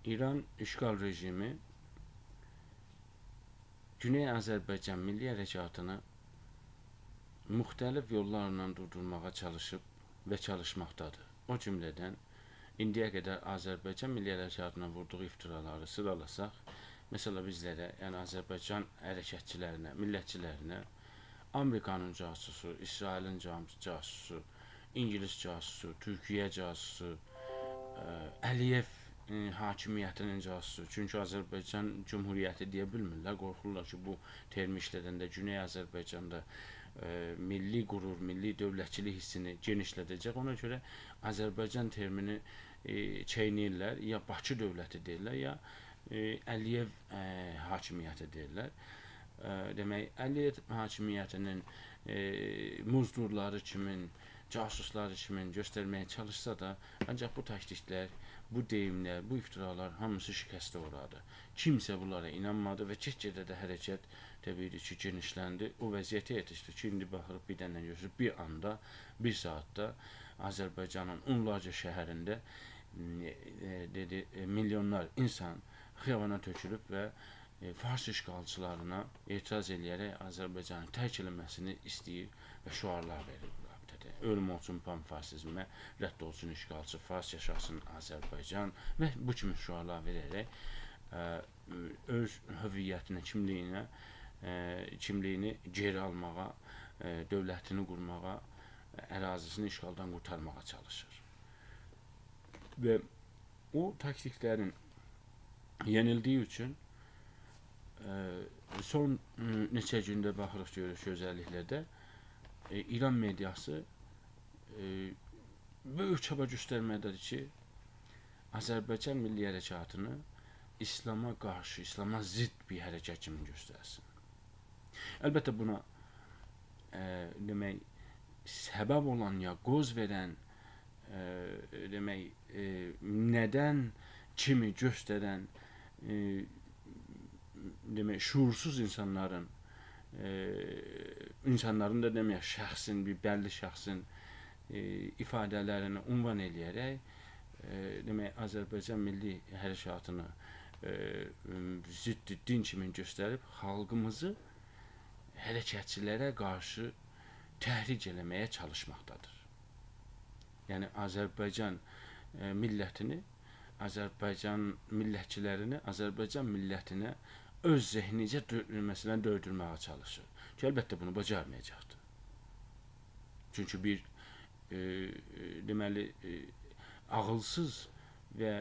İran işğal rejimi Güney Azərbaycan Milli Hərəkatını müxtəlif yollarla durdurmağa çalışıb və çalışmaqdadır. O cümlədən indiyə qədər Azərbaycan Milli Hərəkatına vurduğu iftiraları sıralasaq, məsələ bizlərə, yəni Azərbaycan hərəkətçilərinə, millətçilərinə Amerikanın casusu, İsrailin casusu, İngilis casusu, Türkiyə casusu, Əliyev hakimiyyətinin casusu. Çünki Azərbaycan Cümhuriyyəti deyə bilmirlər, qorxurlar ki, bu termi işlədəndə Güney Azərbaycanda milli qürur, milli dövlətçilik hissini genişlədəcək. Ona görə Azərbaycan termini çeynəyirlər, ya Bakı dövləti deyirlər, ya Əliyev hakimiyyəti deyirlər. Demək, Əliyev hakimiyyətinin muzdurları kimin, casusları kimin göstərməyə çalışsa da, ancaq bu taktiklər, bu deyimlər, bu iftiralar hamısı şikəstə uğradı. Kimsə bunlara inanmadı və get-gedə də hərəkət təbii ki, genişləndi. O vəziyyətə yetişdi ki, indi baxırıq bir dənə görürük, bir anda, bir saatda Azərbaycanın onlarca şəhərində dedi, milyonlar insan xiyabana tökülüb və fars işğalçılarına etiraz eləyərək Azərbaycanın tərk edilməsini istəyir və şüarlar verir bu rabitədə. Ölüm olsun panfarsizmə, rədd olsun işğalçı, fars yaşasın Azərbaycan və bu kimi şüarlar verərək öz hüviyyətinə, kimliyini geri almağa, dövlətini qurmağa, ərazisini işğaldan qurtarmağa çalışır. Və o taktiklərin yenildiyi üçün son neçə gündə baxırıq, görürük ki, özəlliklə də İran mediası böyük çaba göstərməkdədir ki, Azərbaycan Milli Hərəkatını İslama qarşı, İslama zidd bir hərəkət kimi göstərsin. Əlbəttə buna demək, səbəb olan ya qoz verən, demək, nədən kimi göstərən demək, şuursuz insanların, insanların da demək, şəxsin, bir bəlli şəxsin ifadələrini unvan eləyərək, demək, Azərbaycan Milli Hərəkatını ziddi din kimi göstərib, xalqımızı hərəkətçilərə qarşı təhrik eləməyə çalışmaqdadır. Yəni, Azərbaycan millətini, Azərbaycan millətçilərini, Azərbaycan millətinə öz zehnicə məsələn döydürməyə çalışır. Ki, əlbəttə bunu bacarmayacaqdır. Çünki bir deməli, ağılsız və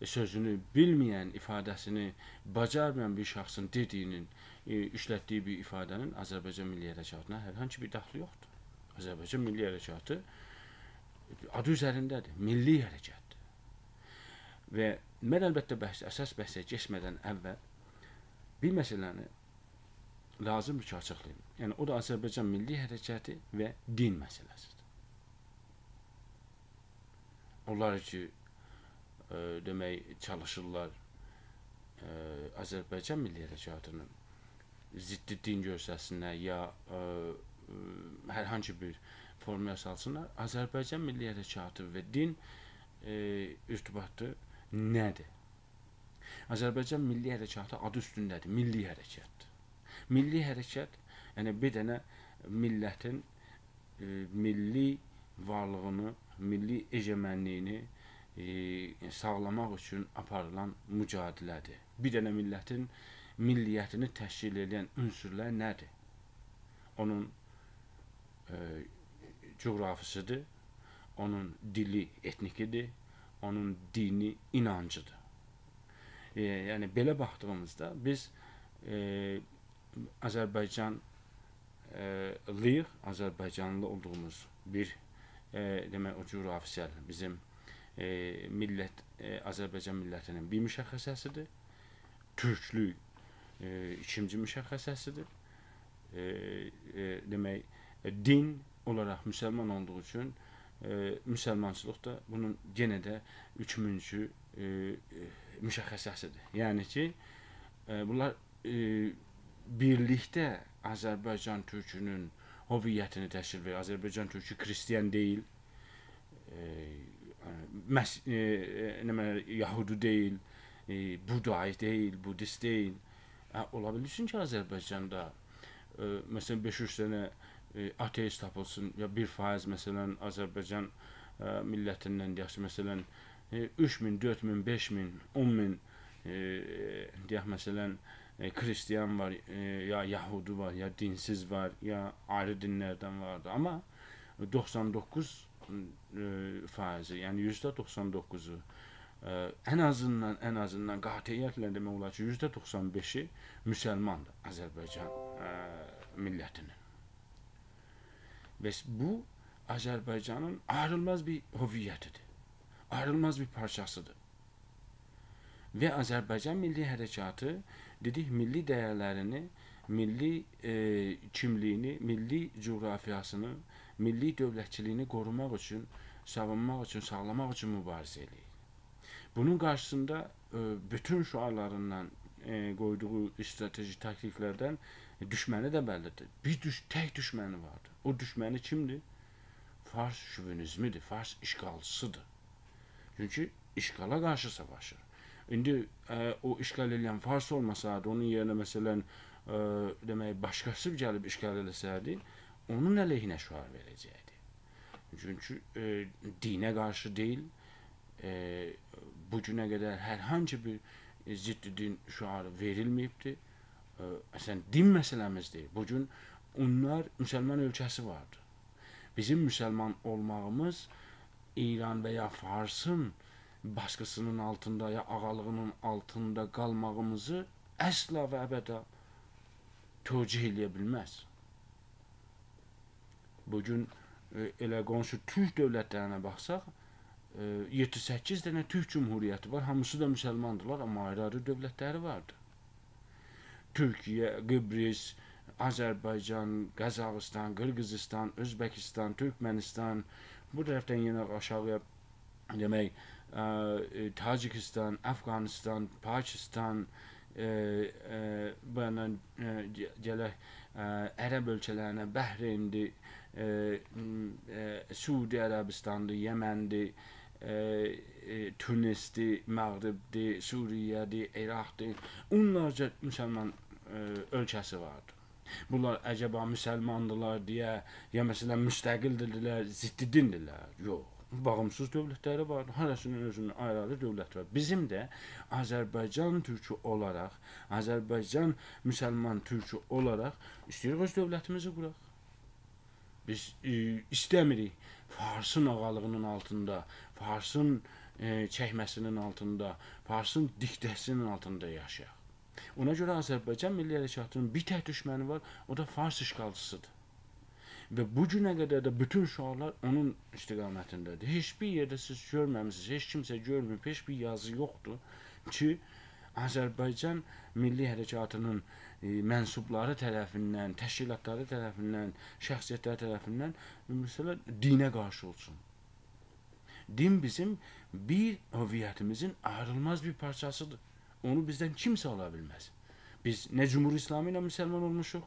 sözünü bilməyən, ifadəsini bacarmayan bir şəxsin dediyinin, işlətdiyi bir ifadənin Azərbaycan Milli Hərəkatına hər hansı bir daxlı yoxdur. Azərbaycan Milli Hərəkatı adı üzərindədir, milli hərəkətdir. Və mən əlbəttə əsas bəhsə keçmədən əvvəl bir məsələni lazımdır ki, açıqlayım. Yəni, o da Azərbaycan Milli Hərəkatı və din məsələsidir. Onlar ki, demək, çalışırlar Azərbaycan Milli Hərəkatının ziddi din göstərsinlər ya hər hansı bir formaya salsınlar. Azərbaycan Milli Hərəkatı və din irtibatı nədir? Azərbaycan Milli Hərəkatı adı üstündədir, milli hərəkətdir. Milli hərəkət, yəni bir dənə millətin milli varlığını, milli egemənliyini sağlamaq üçün aparılan mücadilədir. Bir dənə millətin milliyyətini təşkil edən ünsürlər nədir? Onun coğrafisidir, onun dili etnikidir, onun dini inancıdır. Yəni, belə baxdığımızda biz Azərbaycanlıyıq, Azərbaycanlı olduğumuz bir demək, o coğrafisel bizim millət, Azərbaycan millətinin bir müşəxəssəsidir. Türklük ikinci müşəxəssəsidir. Demək, din olaraq müsəlman olduğu üçün müsəlmançılıq da bunun yenə də üçüncü müşəxəssəsidir. Yəni ki, bunlar birlikdə Azərbaycan türkünün hüviyyətini təşkil verir. Azərbaycan türkü xristian deyil, Yahudi deyil, Budai deyil, Budist deyil. Ola bilsin ki, Azərbaycanda məsələn 500 dənə ateist tapılsın, ya 1% məsələn Azərbaycan millətindən deyək ki, məsələn 3000, 4000, 5000, 10000 deyək məsələn xristian var, ya Yahudi var, ya dinsiz var, ya ayrı dinlərdən vardır. Amma 99 faizi, yəni %99-u ən azından qatiyyətlə demək olar ki, %95-i müsəlmandır Azərbaycan millətinin. Və bu Azərbaycanın ayrılmaz bir hüviyyətidir, ayrılmaz bir parçasıdır. Və Azərbaycan Milli Hərəkatı dedik, milli dəyərlərini, milli kimliyini, milli coğrafiyasını, milli dövlətçiliyini qorumaq üçün, savunmaq üçün, sağlamaq üçün mübarizə eləyir. Bunun qarşısında bütün şüarlarından qoyduğu strateji taktiklərdən düşməni də bəllidir. Bir tək düşməni vardır. O düşməni kimdir? Fars şovinizmidir, Fars işğalçısıdır. Çünki işğala qarşı savaşır. İndi o işğal eləyən Fars olmasaydı, onun yerinə məsələn demək başqası gəlib işğal eləsəydi, onun əleyhinə şüar verəcəkdi. Çünki dinə qarşı deyil, bu günə qədər hər hansı bir ziddi din şüarı verilməyibdir. Əslən din məsələmiz deyil. Bugün onlar müsəlman ölkəsi vardı. Bizim müsəlman olmağımız İran və ya Farsın baskısının altında ya ağalığının altında qalmağımızı əsla və əbədə tövcih eləyə bilməz. Bugün elə qonşu Türk dövlətlərinə baxsaq, 7-8 dənə Türk Cumhuriyyəti var, hamısı da müsəlmandırlar, amma ayrı-ayrı dövlətləri vardı. Türkiyə, Qibris, Azərbaycan, Qazaxıstan, Qırğızistan, Özbəkistan, Türkmənistan, bu tərəfdən yenə aşağıya demək, Tacikistan, Əfqanistan, Pakistan, bu yandan gələk Ərəb ölkələrinə, Bəhreyndir, Suudi Ərəbistandır, Yəməndir, Tunisdir, Məğribdir, Suriyyədir, İraqdır. Onlarca müsəlman ölkəsi vardı. Bunlar əcəba müsəlmandılar deyə, ya məsələn müstəqildirlər, ziddi dindirlər. Yox, bağımsız dövlətləri vardı. Hərəsinin özünün ayrı-ayrı dövləti var. Bizim də Azərbaycan türkü olaraq, Azərbaycan müsəlman türkü olaraq istəyirik öz dövlətimizi quraq. Biz istəmirik Farsın ağalığının altında, Farsın çəkməsinin altında, Farsın diktəsinin altında yaşayaq. Ona görə Azərbaycan Milli Hərəkatının bir tək düşməni var, o da Fars işğalçısıdır. Və bu günə qədər də bütün şüarlar onun istiqamətindədir. Heç bir yerdə siz görməmisiniz, heç kimsə görməyib, heç bir yazı yoxdur ki, Azərbaycan Milli Hərəkatının mənsubları tərəfindən, təşkilatları tərəfindən, şəxsiyyətləri tərəfindən məsələn dinə qarşı olsun. Din bizim bir hüviyyətimizin ayrılmaz bir parçasıdır. Onu bizdən kimsə ala bilməz. Biz nə Cumhur İslamı ilə müsəlman olmuşuq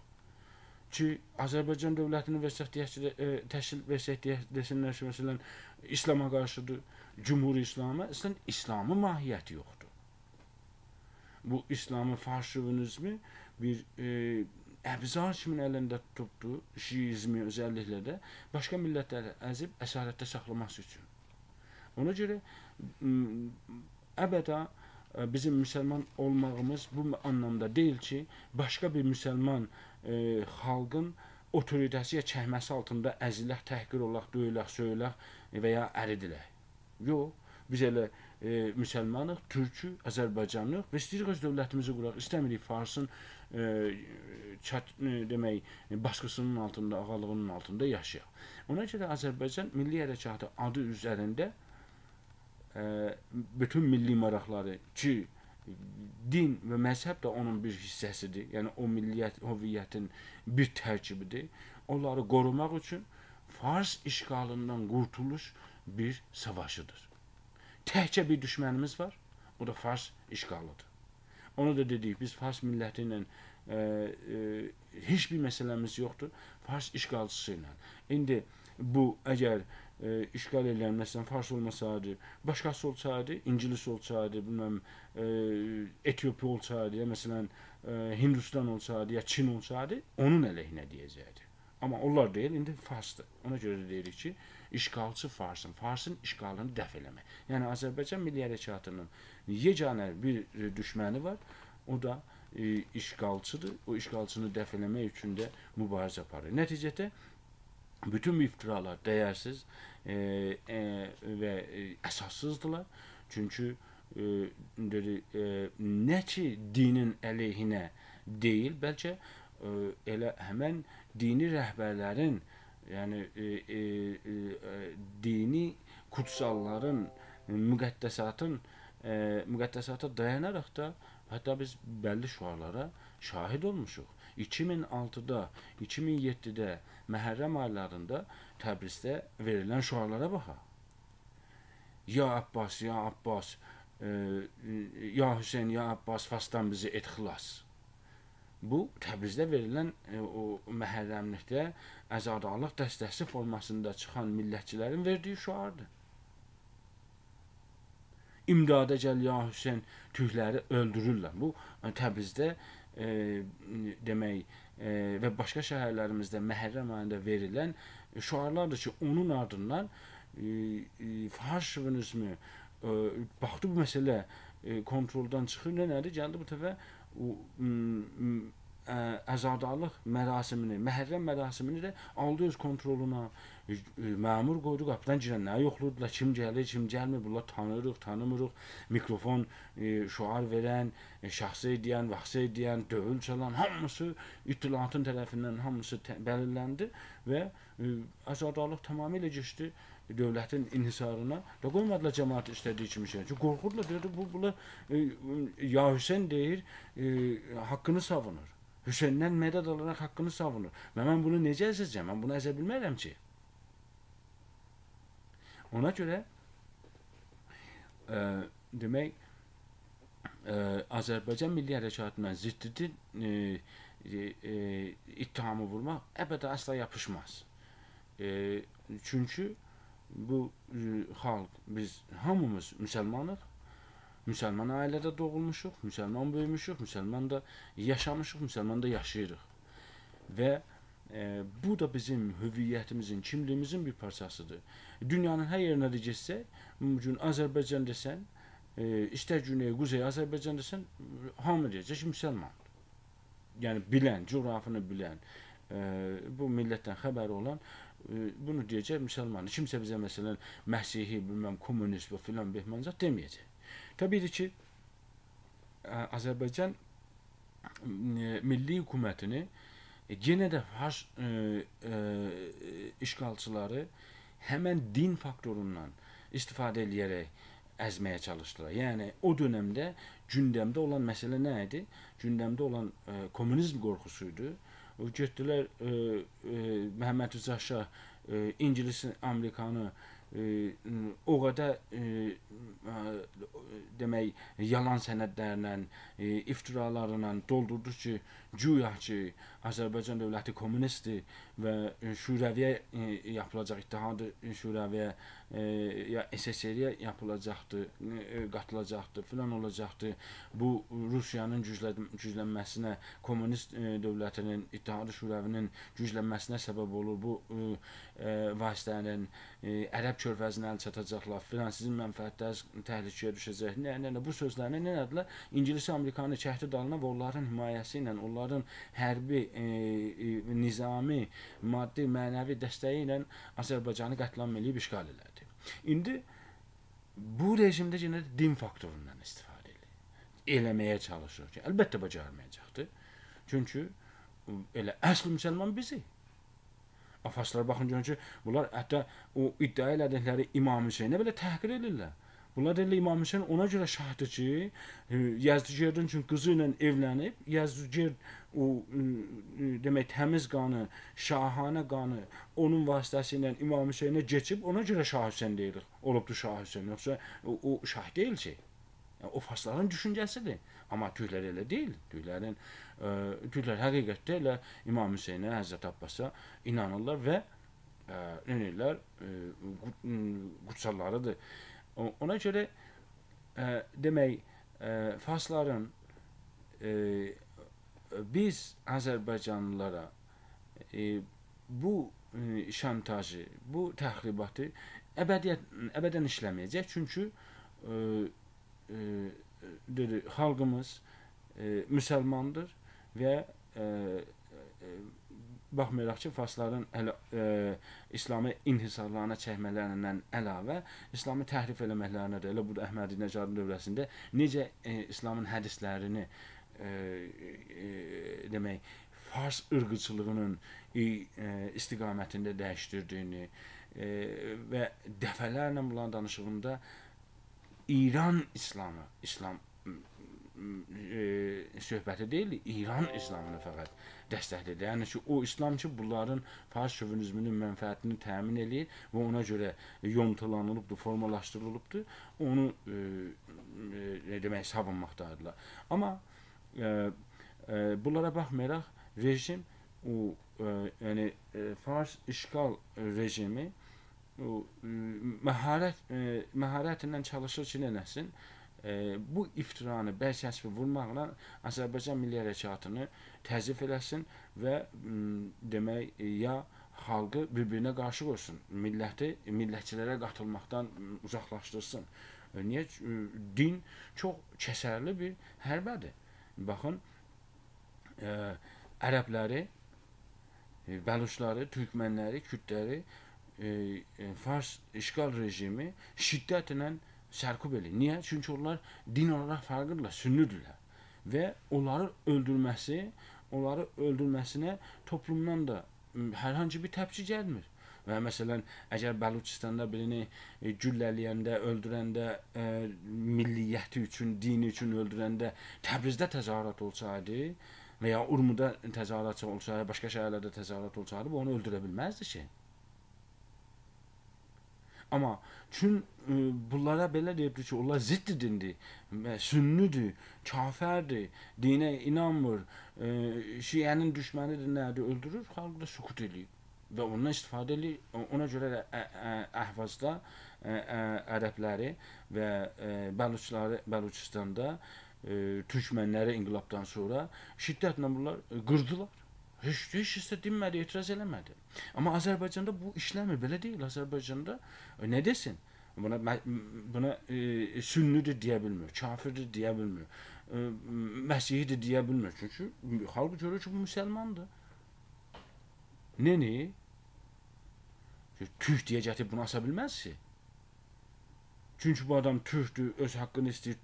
ki, Azərbaycan dövlətini versək deyək ki, təşkil versək deyək desinlər ki, məsələn, İslama qarşıdır, Cumhur İslamı, əslən İslamın mahiyyəti yoxdur. Bu İslamı, Fars şovinizmi bir əbzar kimin əlində tutubdur, şiizmi özəlliklə də başqa millətləri əzib əsarətdə saxlaması üçün. Ona görə əbəda bizim müsəlman olmağımız bu anlamda deyil ki, başqa bir müsəlman xalqın otoritəsi ya çəkməsi altında əzilək, təhqir olaq, döyülək, söyülək və ya əridilək. Yox, biz elə müsəlmanıq, türkü, Azərbaycanlıyıq və istəyirik öz dövlətimizi quraq. İstəmirik Farsın demək, baskısının altında, ağalığının altında yaşayaq. Ona görə Azərbaycan Milli Hərəkatı adı üzərində bütün milli maraqları ki, din və məzhəb də onun bir hissəsidir. Yəni o milliyyət, hüviyyətin bir tərkibidir. Onları qorumaq üçün Fars işğalından qurtuluş bir savaşıdır. Təkcə bir düşmənimiz var, o da Fars işğalıdır. Onu da dedik, biz Fars milləti ilə heç bir məsələmiz yoxdur, Fars işğalçısı ilə. İndi bu, əgər işğal edən, məsələn, fars olmasaydı, başqası olsaydı, İngilis olsaydı, bilməm, Etiopiya olsaydı, ya məsələn, Hindistan olsaydı, ya Çin olsaydı, onun əleyhinə deyəcəkdi. Amma onlar deyil, indi farsdır. Ona görə də deyirik ki, işğalçı Farsın, Farsın işğalını dəf eləmək. Yəni, Azərbaycan Milli Hərəkatının yeganə bir düşməni var, o da işğalçıdır. O işğalçını dəf eləmək üçün də mübarizə aparır. Nəticədə, bütün bu iftiralar dəyərsiz və əsassızdırlar. Çünki nə ki dinin əleyhinə deyil, bəlkə elə həmən dini rəhbərlərin, yəni dini kutsalların, müqəddəsata dayanaraq da hətta biz bəlli şüarlara şahid olmuşuq. 2006-da, 2007-də Məhərrəm aylarında Təbrizdə verilən şüarlara baxaq. Ya Abbas, ya Abbas, ya Hüseyn, ya Abbas, Fasdan bizi et xilas. Bu, Təbrizdə verilən o məhərrəmlikdə əzadarlıq dəstəsi formasında çıxan millətçilərin verdiyi şüardır. İmdada gəl ya Hüseyn, türkləri öldürürlər. Bu, Təbrizdə demək və başqa şəhərlərimizdə Məhərrəm ayında verilən şüarlardır ki, onun ardından fars şovinizmi baxdı bu məsələ kontroldan çıxır. Nə nədir? Gəldi bu dəfə əzadarlıq mərasimini, Məhərrəm mərasimini də aldı öz kontroluna. Məmur qoydu, qapıdan girənləri yoxlayırdılar, kim gəlir, kim gəlmir, bunlar tanıyırıq, tanımırıq. Mikrofon, şüar verən, şəxsi deyən, vaxsı deyən, dövül çalan, hamısı ittilaatın tərəfindən hamısı bəlirləndi və əzadarlıq tamamilə keçdi dövlətin inhisarına da qoymadılar cəmaat istədiyi kimi şey. Çünki qorxurdular, deyirdi, bunlar ya Hüseyn deyir, haqqını savunur. Hüseyndən mədəd alaraq haqqını savunur. Və mən bunu necə əzəcəm? Mən bunu əzə bilmərəm ki. Ona görə demək, Azərbaycan Milli Hərəkatından ziddidir ittihamı vurmaq əbədə əsla yapışmaz. Çünki bu xalq, biz hamımız müsəlmanıq, müsəlman ailədə doğulmuşuq, müsəlman böyümüşük, müsəlman da yaşamışıq, müsəlman da yaşayırıq. Və bu da bizim hüviyyətimizin, kimliyimizin bir parçasıdır. Dünyanın hər yerinə də getsək, bugün Azərbaycan desən, istər Güney, Quzey Azərbaycan desən, hamı deyəcək ki, müsəlmandır. Yəni, bilən, coğrafını bilən, bu millətdən xəbəri olan bunu deyəcək müsəlmandır. Kimsə bizə məsələn, Məsihi, bilməm, kommunist və filan behmanzat deməyəcək. Təbii ki, Azərbaycan milli hökumətini yenə də fars işğalçıları həmən din faktorundan istifadə eləyərək əzməyə çalışdılar. Yəni, o dönəmdə gündəmdə olan məsələ nə idi? Gündəmdə olan kommunizm qorxusuydu. Getdilər Məhəmməd Rza Şah, İngilisin, Amerikanı o qədər demək, yalan sənədlərlə, iftiralarla doldurdu ki, güya ki, Azərbaycan dövləti kommunistdir və Şurəviyə yapılacaq, İttihad-ı Şurəviyə ya SSR-yə yapılacaqdır, qatılacaqdır, filan olacaqdır. Bu, Rusiyanın güclənməsinə, kommunist dövlətinin, İttihad-ı Şurəvinin güclənməsinə səbəb olur. Bu vasitənin Ərəb körfəzinə əl çatacaqlar, filan, sizin mənfəətləriniz təhlükəyə düşəcək. Nə, bu sözlərini nə elədilər? İngilisi, Amerikanı çəkdi dalına və onların himayəsi ilə, onların hərbi, nizami, maddi, mənəvi dəstəyi ilə Azərbaycanı qətlam eləyib işğal elədi. İndi bu rejimdə yenə də din faktorundan istifadə eləməyə çalışır ki, əlbəttə bacarmayacaqdır. Çünki elə əsl müsəlman bizi. Farslara baxın görün ki, bunlar hətta o iddia elədikləri İmam Hüseynə belə təhqir edirlər. Bunlar deyirlər İmam Hüseyn ona görə şahdır ki, Yəzdicerdin üçün qızı ilə evlənib, Yəzdicerd o demək təmiz qanı, şahanə qanı onun vasitəsi ilə İmam Hüseynə keçib, ona görə Şah Hüseyn deyirik. Olubdur Şah Hüseyn, yoxsa o şah deyil ki. Yəni, o farsların düşüncəsidir. Amma türklər elə deyil. Türklər həqiqətdə elə İmam Hüseynə, Həzrət Abbasa inanırlar və Neylər, qutsallarıdır. Ona görə demək, farsların biz Azərbaycanlılara bu şantajı, bu təxribatı əbədən işləməyəcək. Çünki xalqımız müsəlmandır və baxmayaraq ki, farsların hələ İslamı inhisarlarına çəkmələrindən əlavə, İslamı təhrif eləməklərinə də, elə bu da Əhmədinəcadın dövrəsində necə İslamın hədislərini demək, fars ırqçılığının istiqamətində dəyişdirdiyini və dəfələrlə bunların danışığında İran İslamı, İslam söhbəti deyil, İran İslamını fəqət dəstəkləyir. Yəni ki, o İslam ki, bunların fars şovinizminin mənfəətini təmin eləyir və ona görə yontalanılıbdır, formalaşdırılıbdır, onu demək, savunmaqdadırlar. Amma bunlara baxmayaraq rejim, o, yəni fars işğal rejimi o, məharətlə çalışır ki, nələsin? Bu iftiranı bərçəsbi vurmaqla Azərbaycan Milli Hərəkatını təzif eləsin və demək, ya xalqı bir-birinə qarşı qoysun, milləti millətçilərə qatılmaqdan uzaqlaşdırsın. Niyə? Din çox kəsərli bir hərbədir. Baxın, ərəbləri, bəluçları, türkmənləri, kürdləri fars işğal rejimi şiddətlə sərkub eləyir. Niyə? Çünki onlar din olaraq fərqlidirlər, sünnüdürlər və onları öldürməsinə toplumdan da hər hansı bir təpki gəlmir. Və məsələn, əgər Bəluçistanda birini güllələyəndə, öldürəndə, milliyyəti üçün, dini üçün öldürəndə Təbrizdə təzahürat olsaydı və ya Urmuda təzahürat olsaydı, başqa şəhərlərdə təzahürat olsaydı, bu onu öldürə bilməzdi ki. Amma çün bunlara belə deyibdir ki, onlar ziddi dindir, sünnüdür, kafirdir, dinə inanmır, şiənin düşmənidir, nədir, öldürür, xalq da sükut eləyir və ondan istifadə eləyir. Ona görə də Əhvazda ərəbləri və bəluçları, Bəluçistanda türkmənləri inqilabdan sonra şiddətlə bunlar qırdılar. Heç isə dinmədi, etiraz eləmədi. Amma Azərbaycanda bu işləmir, belə deyil. Azərbaycanda nə desin? Buna sünnüdür deyə bilmir, kafirdir deyə bilmir, məsihidir deyə bilmir. Çünki xalq görür ki, bu müsəlmandır. Neni? Türk deyə gətirib bunu asa bilməz ki. Çünki bu adam türkdür, öz haqqını istəyir,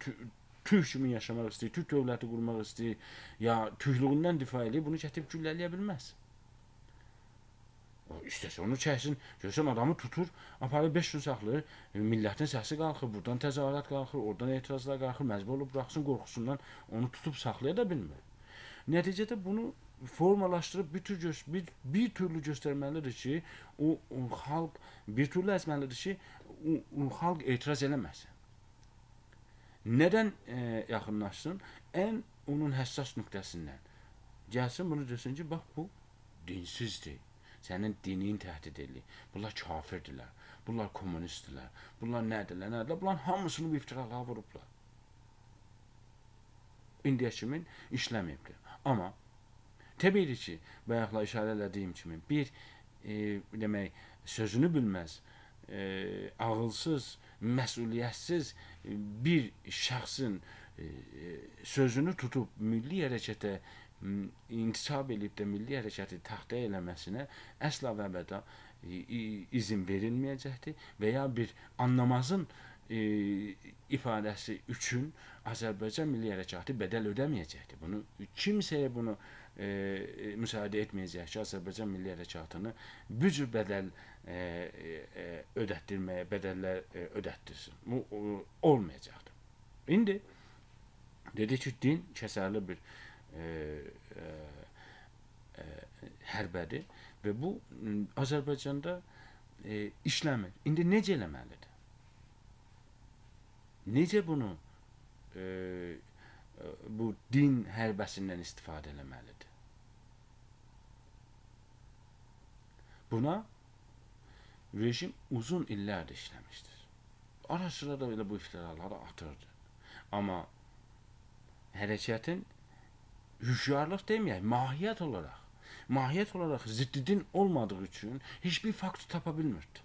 türk kimi yaşamaq istəyir, türk dövləti qurmaq istəyir, ya türklüğündən difa eləyir, bunu gətirib güllələyə bilməz. O, istəsə onu çəksin, görsən adamı tutur, aparır 5 gün saxlayır, millətin səsi qalxır, buradan təzahürat qalxır, oradan etirazlar qalxır, məcbur olub buraxsın qorxusundan onu tutub saxlaya da bilmir. Nəticədə bunu formalaşdırıb bir türlü göstərməlidir ki, o xalq bir türlü əzməlidir ki, o xalq etiraz eləməsin. Nədən yaxınlaşsın? Ən onun həssas nöqtəsindən. Gəlsin bunu desin ki, bax bu dinsizdir. Sənin dinin təhdid eləyir. Bunlar kafirdirlər, bunlar kommunistdirlər, bunlar nədirlər, nədirlər? Bunların hamısını bu iftiralara vurublar. İndiyə kimi işləməyibdir. Amma təbiidir ki, bayaqla işarə elədiyim kimi bir demək, sözünü bilməz, ağılsız, məsuliyyətsiz bir şəxsin sözünü tutub milli hərəkətə intisab eləyib də milli hərəkəti taxta eləməsinə əsla və əbəda izin verilməyəcəkdir və ya bir anlamazın ifadəsi üçün Azərbaycan milli hərəkatı bədəl ödəməyəcəkdir. Bunu kimsəyə bunu müsaadə etməyəcək ki, Azərbaycan milli hərəkatını bu cür bədəl ödətdirməyə, bədəllər ödətdirsin. Bu olmayacaqdır. İndi dedik ki, din kəsərli bir hərbədir və bu Azərbaycanda işləmir. İndi necə eləməlidir? Necə bunu bu din hərbəsindən istifadə eləməlidir? Buna rejim uzun illərdir işləmişdir. Ara sıra da belə bu iftiraları atırdı. Amma hərəkətin hüşyarlıq deməyək, mahiyyət olaraq ziddi din olmadığı üçün heç bir fakt tapa bilmirdi.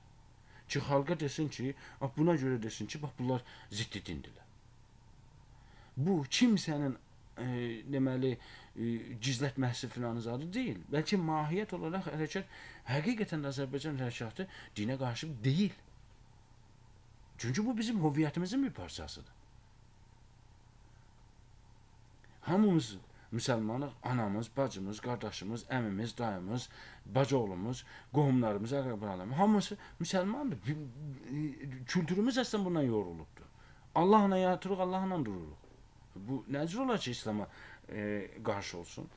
Ki, xalqa desin ki, buna görə desin ki, bax, bunlar ziddi dindirlər. Bu, kimsənin deməli, gizlətməsi filanı zadı deyil. Bəlkə mahiyyət olaraq hərəkət, həqiqətən də Azərbaycan hərəkatı dinə qarşı deyil. Çünki bu bizim hüviyyətimizin bir parçasıdır. Hamımız müsəlmanıq, anamız, bacımız, qardaşımız, əmimiz, dayımız, bacıoğlumuz, qohumlarımız, əqrəbalarımız, hamısı müsəlmandır. Kültürümüz əslən bundan yorulubdur. Allahla yatırıq, Allahla dururuq. Bu nə cür olar ki, İslama qarşı olsun?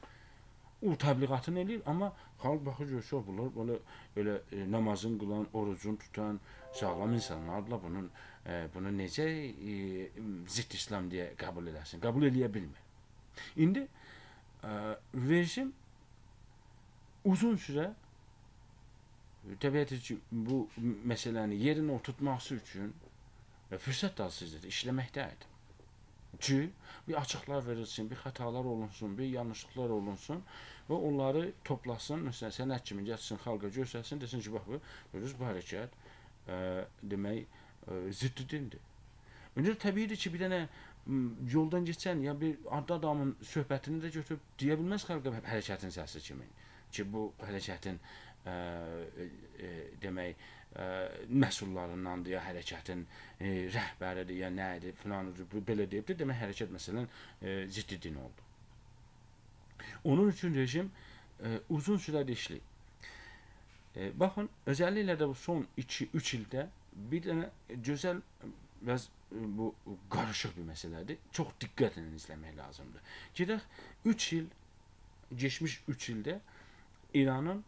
O təbliğatını eləyir, amma xalq baxır, görür ki, bunlar belə, elə namazın qılan, orucun tutan sağlam insanlarla bunu necə zidd İslam deyə qəbul eləsin? Qəbul eləyə bilmir. İndi rejim uzun süre təbiətdir ki, bu məsələni yerinə oturtması üçün fürsət dalsızdır, işləməkdədir. Ki, bir açıqlar verilsin, bir xətalar olunsun, bir yanlışlıqlar olunsun və onları toplasın, məsələn, sənət kimi gəlsin, xalqa göstərsin, desin ki, bax, görürüz, bu hərəkət demək, ziddi dindir. İndi təbiidir ki, bir dənə yoldan keçən ya bir adlı adamın söhbətini də götürüb deyə bilməz xalqa hərəkətin səsi kimi ki, bu hərəkətin demək, məhsullarındandır, ya hərəkətin rəhbəridir, ya nə idi, filan, belə deyibdir, demək, hərəkət məsələn ciddi din oldu. Onun üçün rejim uzun sürədə işləyib. Baxın, özəlliklə də bu son 2-3 ildə bir dənə gözəl, biraz bu qarışıq bir məsələdir. Çox diqqətlə izləmək lazımdır. Gedək, 3 il, geçmiş 3 ildə İranın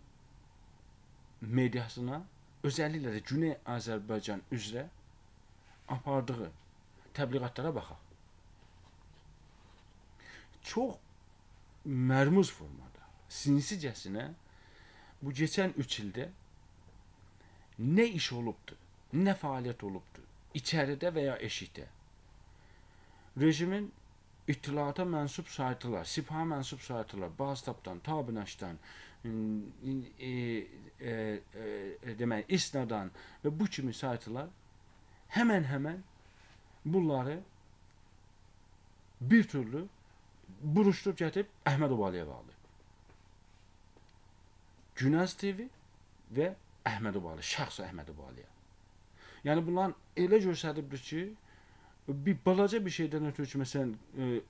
mediasına, özəlliklə də Güney Azərbaycan üzrə apardığı təbliğatlara baxaq. Çox mərmuz formada, sinsicəsinə bu keçən 3 ildə nə iş olubdur, nə fəaliyyət olubdur, içəridə və ya eşikdə. Rejimin İttilaata mənsub saytılar, Sipaha mənsub saytılar, Baztabdan, Tabinaşdan, demək, İsnadan və bu kimi saytılar həmən-həmən bunları bir türlü buruşdurub gətirib Əhməd Obalıya bağlayıb. Günəz TV və Əhməd Obalı, şəxs Əhməd Obalıya. Yəni, bunların elə göstəribdir ki, bir balaca bir şeydən ötürü ki, məsələn,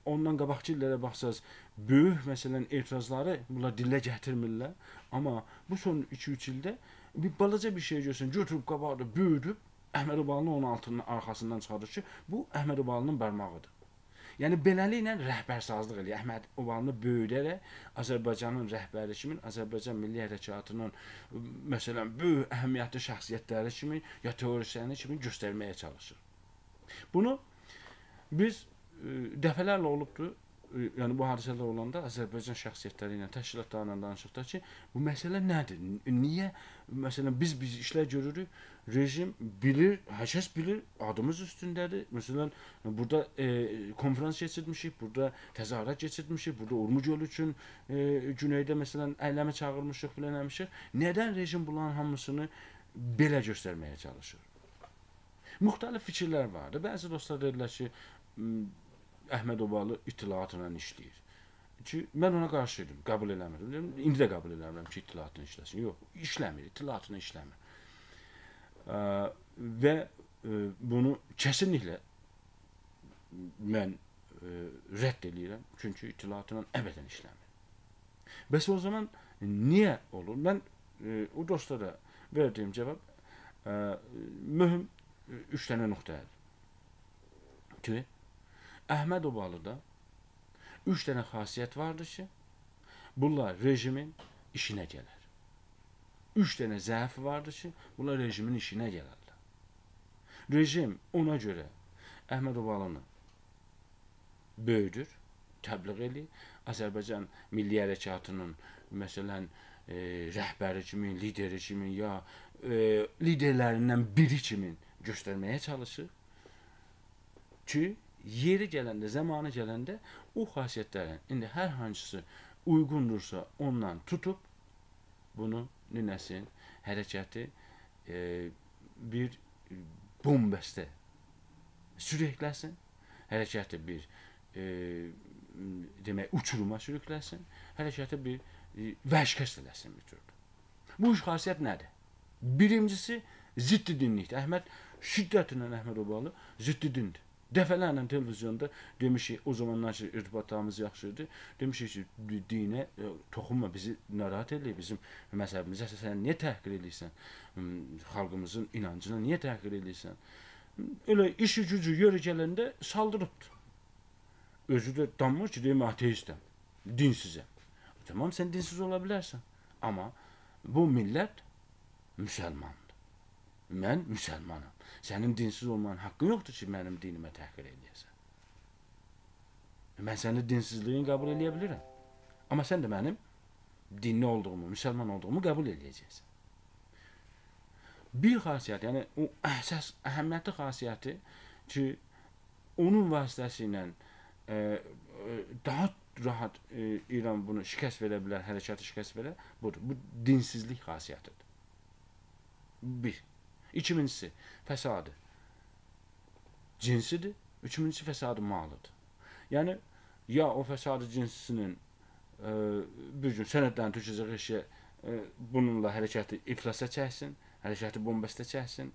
ondan qabaqçı illərə baxsaz, böyük, məsələn, etirazları bunlar dilə gətirmirlər. Amma bu son 2-3 ildə bir balaca bir şey görsən, götürüb qabaqda böyüdüb, Əhməd Obalının onun altının arxasından çıxardır ki, bu Əhməd Obalının barmağıdır. Yəni, beləliklə rəhbərsazlıq eləyir. Əhməd Obalını böyüdərək Azərbaycanın rəhbəri kimi, Azərbaycan Milli Hərəkatının, məsələn, böyük əhəmiyyətli şəxsiyyətləri kimi, ya teorisiyəni kimi göstərməyə çalışır. Bunu biz dəfələrlə olubdur, yəni bu hadisələr olanda Azərbaycan şəxsiyyətləri ilə, təşkilatları ilə danışıqda ki, bu məsələ nədir? Niyə? Məsələn, biz işlər görürük, rejim bilir, hər kəs bilir, adımız üstündədir. Məsələn, burada konferans keçirmişik, burada təzahürat keçirmişik, burada Urmu Gölü üçün Güneydə, məsələn, əyləmə çağırmışıq, filan eləmişik. Nədən rejim bunların hamısını belə göstərməyə çalışır? Müxtəlif fikirlər vardı. Bəzi dostlar dedilər ki, Əhməd Obalı ittilaatla işləyir. Ki, mən ona qarşı idim, qəbul eləmirdim. İndi də qəbul eləmirəm ki, ittilaatla işləsin. Yox, işləmir, ittilaatla işləmir. Və bunu kəsinliklə mən rədd eləyirəm. Çünki ittilaatla əbədən işləmir. Bəs o zaman niyə olur? Mən o dostlara verdiyim cavab mühüm 3 dənə nöqtədir. Ki, Əhməd Obalıda 3 dənə xasiyyət vardır ki, bunlar rejimin işinə gələr. 3 dənə zəif vardır ki, bunlar rejimin işinə gələrlər. Rejim ona görə Əhməd Obalını böyüdür, təbliğ eləyir. Azərbaycan Milli Hərəkatının, məsələn, rəhbəri kimi, lideri kimi, ya liderlərindən biri kimi göstərməyə çalışır ki, yeri gələndə, zamanı gələndə o xasiyyətlərin indi hər hansısı uyğundursa ondan tutub bunu nənəsin, hərəkəti bir bombəstə sürükləsin, hərəkəti bir demək uçuruma sürükləsin, hərəkəti bir vəhşikəst eləsin bir cür. Bu üç xasiyyət nədir? Birincisi ziddi dinlikdir. Əhməd şiddətlə Əhməd Obalı ziddi dindir. Dəfələrlə televizyonda demişik, o zamanlar ki, irtibatlarımız yaxşı idi, demişik ki, dinə toxunma, bizi narahat eləyir, bizim məzhəbimizə sən niyə təhqir eləyirsən, xalqımızın inancına niyə təhqir eləyirsən? Elə işi gücü yeri gələndə saldırıbdır. Özü də danmır ki, deyim, ateistəm, dinsizəm. Tamam, sən dinsiz ola bilərsən, amma bu millət müsəlmandır. Mən müsəlmanam. Sənin dinsiz olmanın haqqın yoxdur ki, mənim dinimə təhqir eləyəsən. Mən sənin dinsizliyini qəbul eləyə bilirəm. Amma sən də mənim dinli olduğumu, müsəlman olduğumu qəbul eləyəcəksən. Bir xasiyyət, yəni o əsas əhəmiyyətli xasiyyəti ki, onun vasitəsilə daha rahat İran bunu şikəst verə bilər, hərəkatı şikəst verə, budur. Bu dinsizlik xasiyyətidir. Bir. İkincisi, fəsadı cinsidir. Üçüncüsü, fəsadı malıdır. Yəni, ya o fəsadı cinsinin bir gün sənədlərini tökəcək eşiyə, bununla hərəkəti iflasa çəksin, hərəkəti bombəstə çəksin,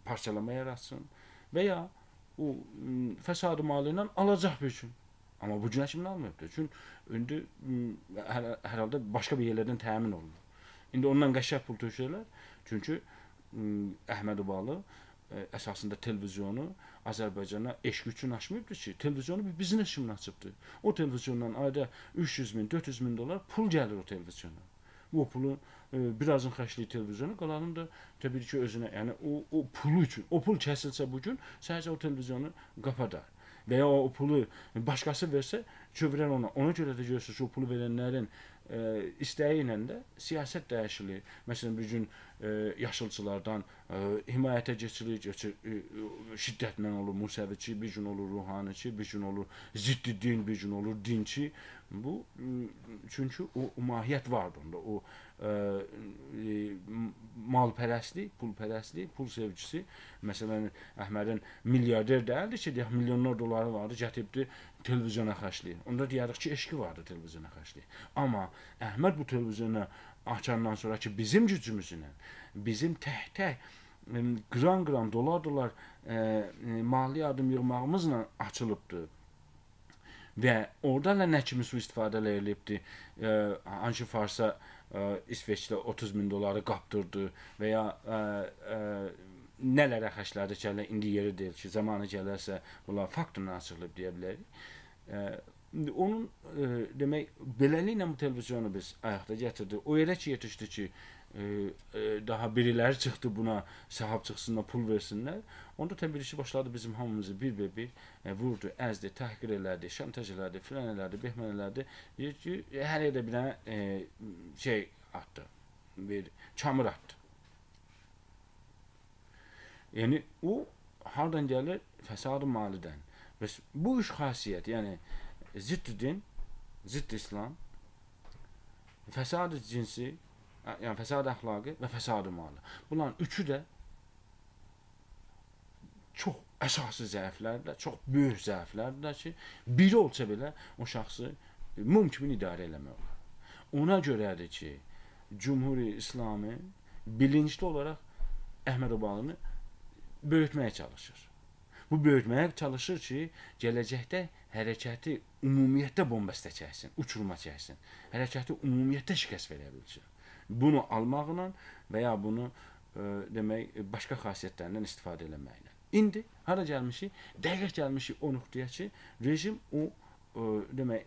parçalama yaratsın və ya o fəsadı malı ilə alacaq bir gün. Amma bu günə kimi almayıbdır. Çünki indi hər halda başqa bir yerlərdən təmin olunur. İndi ondan qəşəng pul tökürlər. Çünki Əhməd Obalı əsasında televizyonu Azərbaycana eşq üçün açmayıbdır ki, televizyonu bir biznes kimi açıbdır. O televizyondan ayda 300 min, 400 min dolar pul gəlir o televizyona. Bu pulun birazın xərcliyi televizyonu, qalanın da təbii ki özünə, yəni o pulu üçün, o pul kəsilsə bugün, sadəcə o televizyonu qapadar. Və ya o pulu başqası versə, çövrər ona. Ona görə də görürsünüz ki, o pulu verənlərin istəyi ilə də siyasət dəyişilir. Məsələn, bir gün yaşılçılardan himayətə keçilir, şiddətlə olur Musəviçi, bir gün olur ruhaniçi, bir gün olur ziddi din, bir gün olur dinçi. Bu, çünki o mahiyyət vardır onda. O malpərəstlik, pulpərəstlik, pul sevgisi. Məsələn, Əhmədin milyarder deyildi ki, deyək, milyonlar doları vardı, gətiribdi televizyona xərcləyir. Onda deyərik ki, eşqi vardı televizyona xərcləyir. Amma Əhməd bu televizyonu açandan sonra ki, bizim gücümüzlə, bizim tək-tək, qıran-qıran, dolar-dolar mali yardım yığmağımızla açılıbdır. Və orada nə kimi sui-istifadələr eləyibdir, Anşi Farsa İsveçdə 30 min doları qapdırdı və ya nələrə xərclədi ki, indi yeri deyil ki, zamanı gələrsə bunlar faktla açıqlayıb deyə bilərik. Onun demək, beləliklə bu televizyonu biz ayaqda gətirdik. O yerə ki, yetişdi ki, daha biriləri çıxdı buna, sahab çıxsınlar, pul versinlər. Onda təbii ki, başladı bizim hamımızı bir-bir vurdu, əzdi, təhqir elədi, şantaj elədi, filan elədi, behmən elədi. Deyir ki, hər yerdə bir dənə şey atdı, bir çamur atdı. Yəni, o hardan gəlir? Fəsad-ı malidən. Bəs bu üç xasiyyət, yəni zidd-i din, zidd-i İslam, fəsad-ı cinsi, yəni fəsad əxlaqı və fəsad-ı malı. Bunların üçü də çox əsası zəiflərdir, çox böyük zəiflərdir ki, biri olsa belə o şəxsi mum kimi idarə eləmək olar. Ona görədir ki, Cumhuri İslamı bilinçli olaraq Əhməd Obalını böyütməyə çalışır. Bu böyütməyə çalışır ki, gələcəkdə hərəkəti ümumiyyətdə bombəstə çəksin, uçuruma çəksin, hərəkəti ümumiyyətdə şikəst verə bilsin. Bunu almaqla və ya bunu demək, başqa xasiyyətlərindən istifadə eləməklə. İndi hara gəlmişik? Dəqiq gəlmişik o nöqtəyə ki, rejim o demək,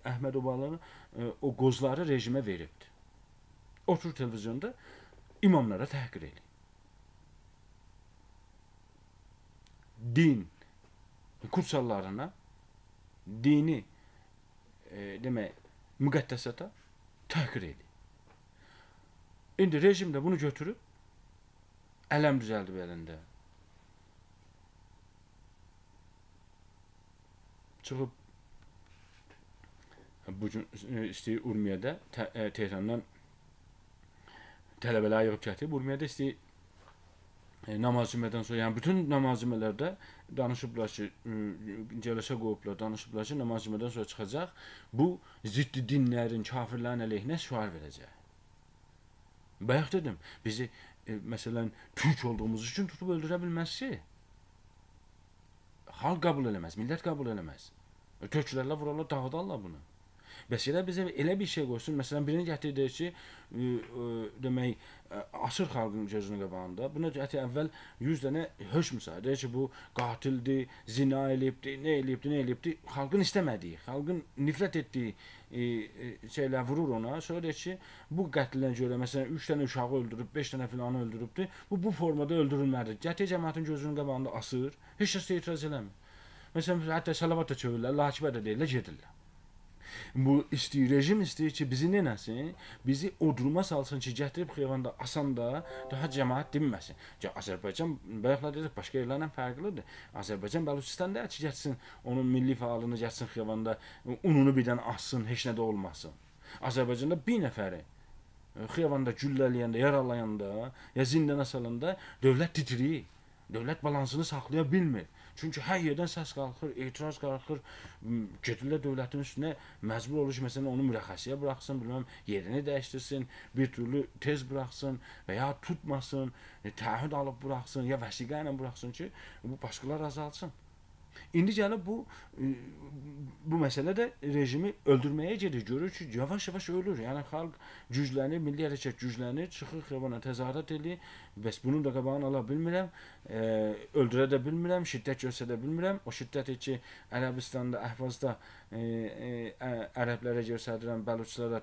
Əhməd Obalının o qozları rejimə veribdir. Otur televizyonda imamlara təhqir eləyir. Din kutsallarına, dini demək, müqəddəsata təhqir eləyir. İndi rejim də bunu götürüb, ələm düzəldib əlində. Çıxıb, bugün istəyir Urmiyədə, Tehrandan tələbələr yığıb gətirib, Urmiyədə istəyir namaz cümədən sonra, yəni bütün namaz cümələrdə danışıblar ki, cələsə qoyublar, danışıblar ki, namaz cümədən sonra çıxacaq, bu ziddi dinlərin, kafirlərin əleyhinə şüar verəcək. Bayaq dedim, bizi məsələn, türk olduğumuz üçün tutub öldürə bilməz ki, xalq qəbul eləməz, millət qəbul eləməz. Türklərlə vurarlar, dağıdarlar bunu. Bəs elə bizə elə bir şey qoysun, məsələn, birini gətirir, deyir ki, demək, asır xalqın gözünün qabağında. Buna gətirir, əvvəl 100 dənə hökm sayır. Deyir ki, bu qatildir, zina eləyibdir, nə eləyibdir, nə eləyibdir. Xalqın istəmədiyi, xalqın nifrət etdiyi şeylər vurur ona. Sonra deyir ki, bu qətlinə görə, məsələn, 3 dənə uşağı öldürüb, 5 dənə filanı öldürübdür. Bu formada öldürülməlidir. Gətirir, cəmaatın gözünün qabağında asır, heç kəs də etiraz eləmir. Məsələn, hətta salavat da çevirirlər, lakibə də deyirlər, gedirlər. Bu istəyir, rejim istəyir ki, bizi nə eləsin? Bizi o duruma salsın ki, gətirib xiyabanda asanda daha cəmaət dinməsin. Azərbaycan, bayaqlar dedik, başqa yerlərlə fərqlidir. Azərbaycan Bəluçistan deyil ki, gətirsin onun milli fəalını, gətirsin xiyabanda, ununu birdən assın, heç nə də olmasın. Azərbaycanda bir nəfəri xiyabanda güllələyəndə, yaralayanda, ya zindana salanda dövlət titriyir. Dövlət balansını saxlaya bilmir. Çünki hər yerdən səs qalxır, etiraz qalxır, gedirlər dövlətin üstünə, məcbur olur ki, məsələn, onu mürəxəssiyə buraxsın, bilməm, yerini dəyişdirsin, bir türlü tez buraxsın və ya tutmasın, təahhüd alıb buraxsın, ya vəsiqə ilə buraxsın ki, bu başqalar azalsın. İndi gəlib bu məsələ də rejimi öldürməyə gedir. Görür ki, yavaş-yavaş ölür. Yəni, xalq güclənir, milli hərəkət güclənir, çıxır xiyabana təzahürat eləyir. Bəs bunun da qabağını ala bilmirəm, öldürə də bilmirəm, şiddət göstərə bilmirəm. O şiddət ki, Ərəbistanda, Əhvazda ərəblərə göstərirəm, bəluçlara,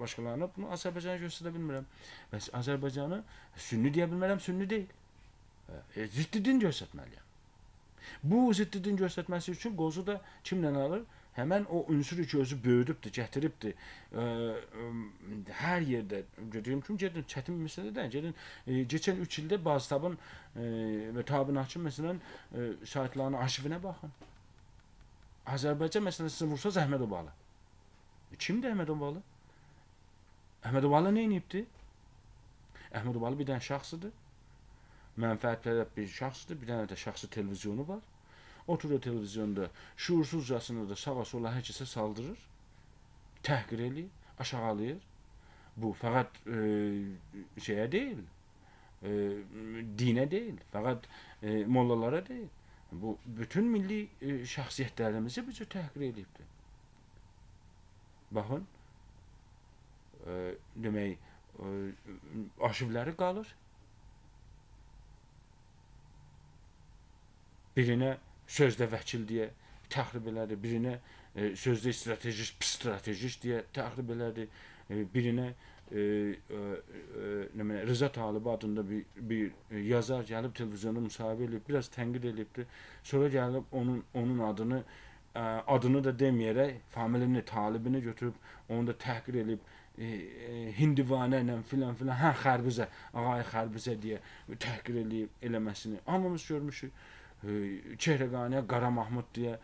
başqalarına, bunu Azərbaycana göstərə bilmirəm. Bəs Azərbaycanı sünni deyə bilmərəm, sünni deyil. Ziddi din göstərməliyəm. Bu ziddi din göstərməsi üçün qozu da kimlə alır? Həmən o ünsürü ki, özü böyüdübdür, gətiribdir. Hər yerdə, dediyim kimi, gedin, çətin bir məsələdən, gedin, keçən 3 ildə Baztabın və Tabin Hakim, məsələn, saytlarının arxivinə baxın. Azərbaycan məsələsini vursaz Əhməd Obalı. Kimdir Əhməd Obalı? Əhməd Obalı nə edibdir? Əhməd Obalı bir dənə şəxsidir. Mənfəətpərəst bir şəxsdir, bir dənə də şəxsi televizyonu var. Oturur televizyonda, şuursuzcasına da sağa sola hər kəsə saldırır, təhqir eləyir, aşağılayır. Bu fəqət şeyə deyil, dinə deyil, fəqət mollalara deyil. Bu bütün milli şəxsiyyətlərimizi bu cür təhqir eləyibdir. Baxın, demək, arxivləri qalır. Birinə sözdə vəkil deyə təxrib elədi, birinə sözdə stratejist, pis stratejist deyə təxrib elədi, birinə Rıza Talibi adında bir yazar gəlib televizyonda müsahibə eləyib, biraz tənqid eləyibdi. Sonra gəlib onun adını, adını da deməyərək familini, Talibini götürüb, onu da təhqir eləyib, hindivanə ilə filan filan, hə xərbizə, ağay xərbizə deyə təhqir eləyib eləməsini hamımız görmüşük. Çehrəqaniyə Qara Mahmud deyə,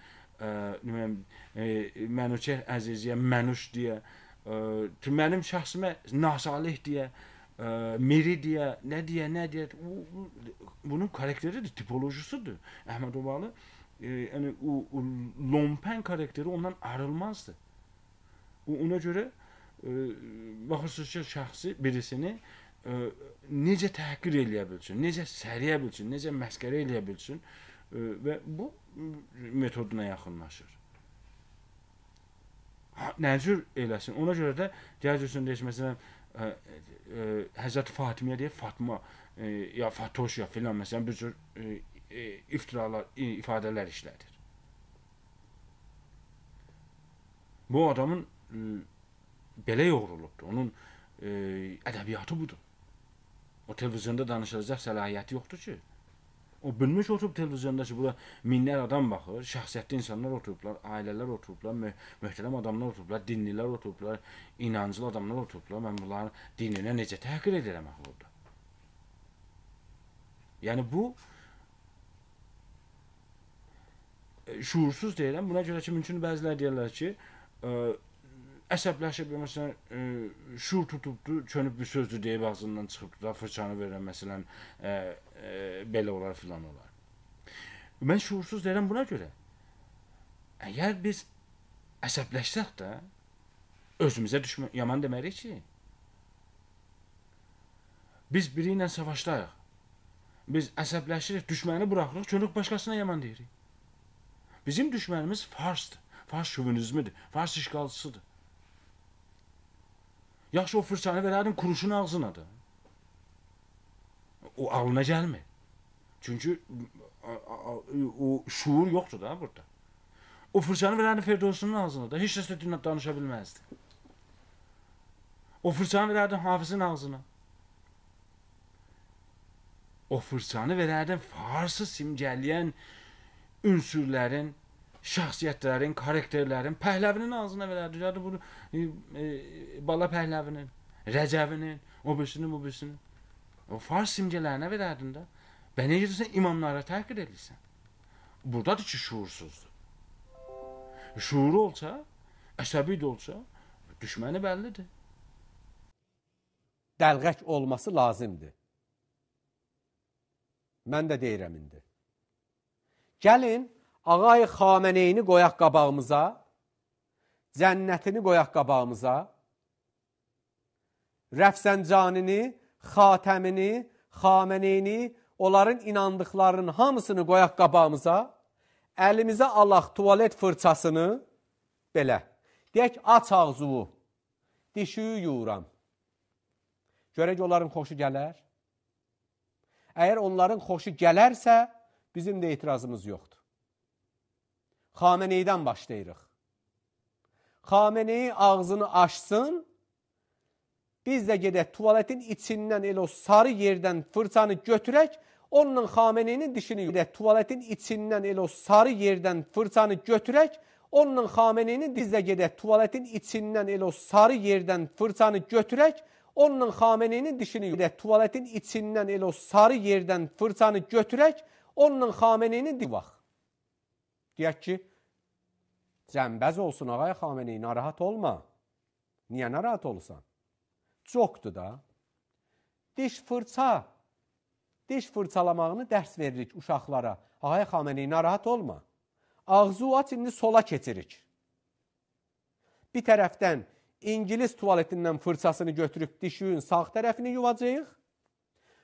Mənuçehr Əziziyə Mənuş deyə, mənim şəxsimə Nasalih deyə, Miri deyə, nə deyə, nə deyə. Bunun karakteridir, tipolojisidir. Əhməd Obalı, yəni o lompen karakteri ondan ayrılmazdı. Ona görə baxırsınız ki, şəxsi birisini necə təhqir eləyə bilsin, necə səriyə bilsin, necə məsxərə eləyə bilsin və bu metoduna yaxınlaşır. Nə cür eləsin? Ona görə də gəlirsin, deyir, məsələn, Həzrəti Fatimiyə deyir, Fatma ya Fatoş ya filan, məsələn, bir cür iftiralar, ifadələr işlədir. Bu adamın belə yoğrulubdur. Onun ədəbiyyatı budur. O televizyonda danışılacaq səlahiyyəti yoxdur ki. O bilmiş oturub televizyonda ki, bura minlər adam baxır, şəxsiyyətli insanlar oturublar, ailələr oturublar, möhtərəm adamlar oturublar, dinlilər oturublar, inanclı adamlar oturublar. Mən bunların dininə necə təhqir edirəm axı orada? Yəni bu şuursuz deyirəm. Buna görə ki, mümkün bəzilər deyirlər ki, əsəbləşib, məsələn, şuur tutubdu, çönüb bir sözdür deyib ağzından çıxıbdı da, fırçanı verirəm, məsələn, belə olar, filan olar. Mən şuursuz deyirəm buna görə. Əgər biz əsəbləşsək də, özümüzə yaman demərik ki, biz biri ilə savaşdayıq, biz əsəbləşirik, düşməni buraxırıq, çönüb başqasına yaman deyirik. Bizim düşmənimiz farsdır, fars şovinizmidir, fars işğalçısıdır. Yaxşı, o fırçanı verərdim kuruşun ağzına da. O ağlına gəlmir. Çünki o şuur yoxdur da burada. O fırçanı verərdim Ferdowsinin ağzına da. Heç kəs də danışa bilməzdi. O fırçanı verərdim Hafizin ağzına. O fırçanı verərdim Farsı simgələyən ünsürlərin, şəxsiyyətlərin, karakterlərin, Pəhləvinin ağzına verərdi. Yəni bunu Bala Pəhləvinin, Rəcəvinin, o birisinin, bu birisinin. O fars simgələrinə verərdin də. Və nə edirsən? İmamlara təhqir edirsən. Buradadır ki, şuursuzdur. Şuuru olsa, əsəbi də olsa, düşməni bəllidir. Dəlğək olması lazımdır. Mən də deyirəm indi. Gəlin, Ağay Xameneyini qoyaq qabağımıza, cənnətini qoyaq qabağımıza, Rəfsəncanini, Xatəmini, Xameneyini, onların inandıqlarının hamısını qoyaq qabağımıza, əlimizə alaq tualet fırçasını, belə, deyək, aç ağzıvu, dişiyi yuyuram. Görək onların xoşu gələr. Əgər onların xoşu gələrsə, bizim də etirazımız yoxdur. Xameneydən başlayırıq. Xameneyi ağzını açsın, biz də gedək tuvaletin içindən elə o sarı yerdən fırçanı götürək, onunla Xameneyinin dişini gedək tuvaletin içindən elə o sarı yerdən fırçanı götürək, onunla Xameneyinin biz də gedək tuvaletin içindən elə o sarı yerdən fırçanı götürək, onunla Xameneyinin dişini gedək tuvaletin içindən elə o sarı yerdən fırçanı götürək, onunla Xameneyinin dişini bax. Deyək ki, cəmbəz olsun ağay Xameneyi, narahat olma. Niyə narahat olsan? Çoxdur da. Diş fırça, diş fırçalamağını dərs veririk uşaqlara. Ağay Xameneyi, narahat olma. Ağzı aç, indi sola keçirik. Bir tərəfdən İngilis tualetindən fırçasını götürüb dişinin sağ tərəfini yuvacağıq.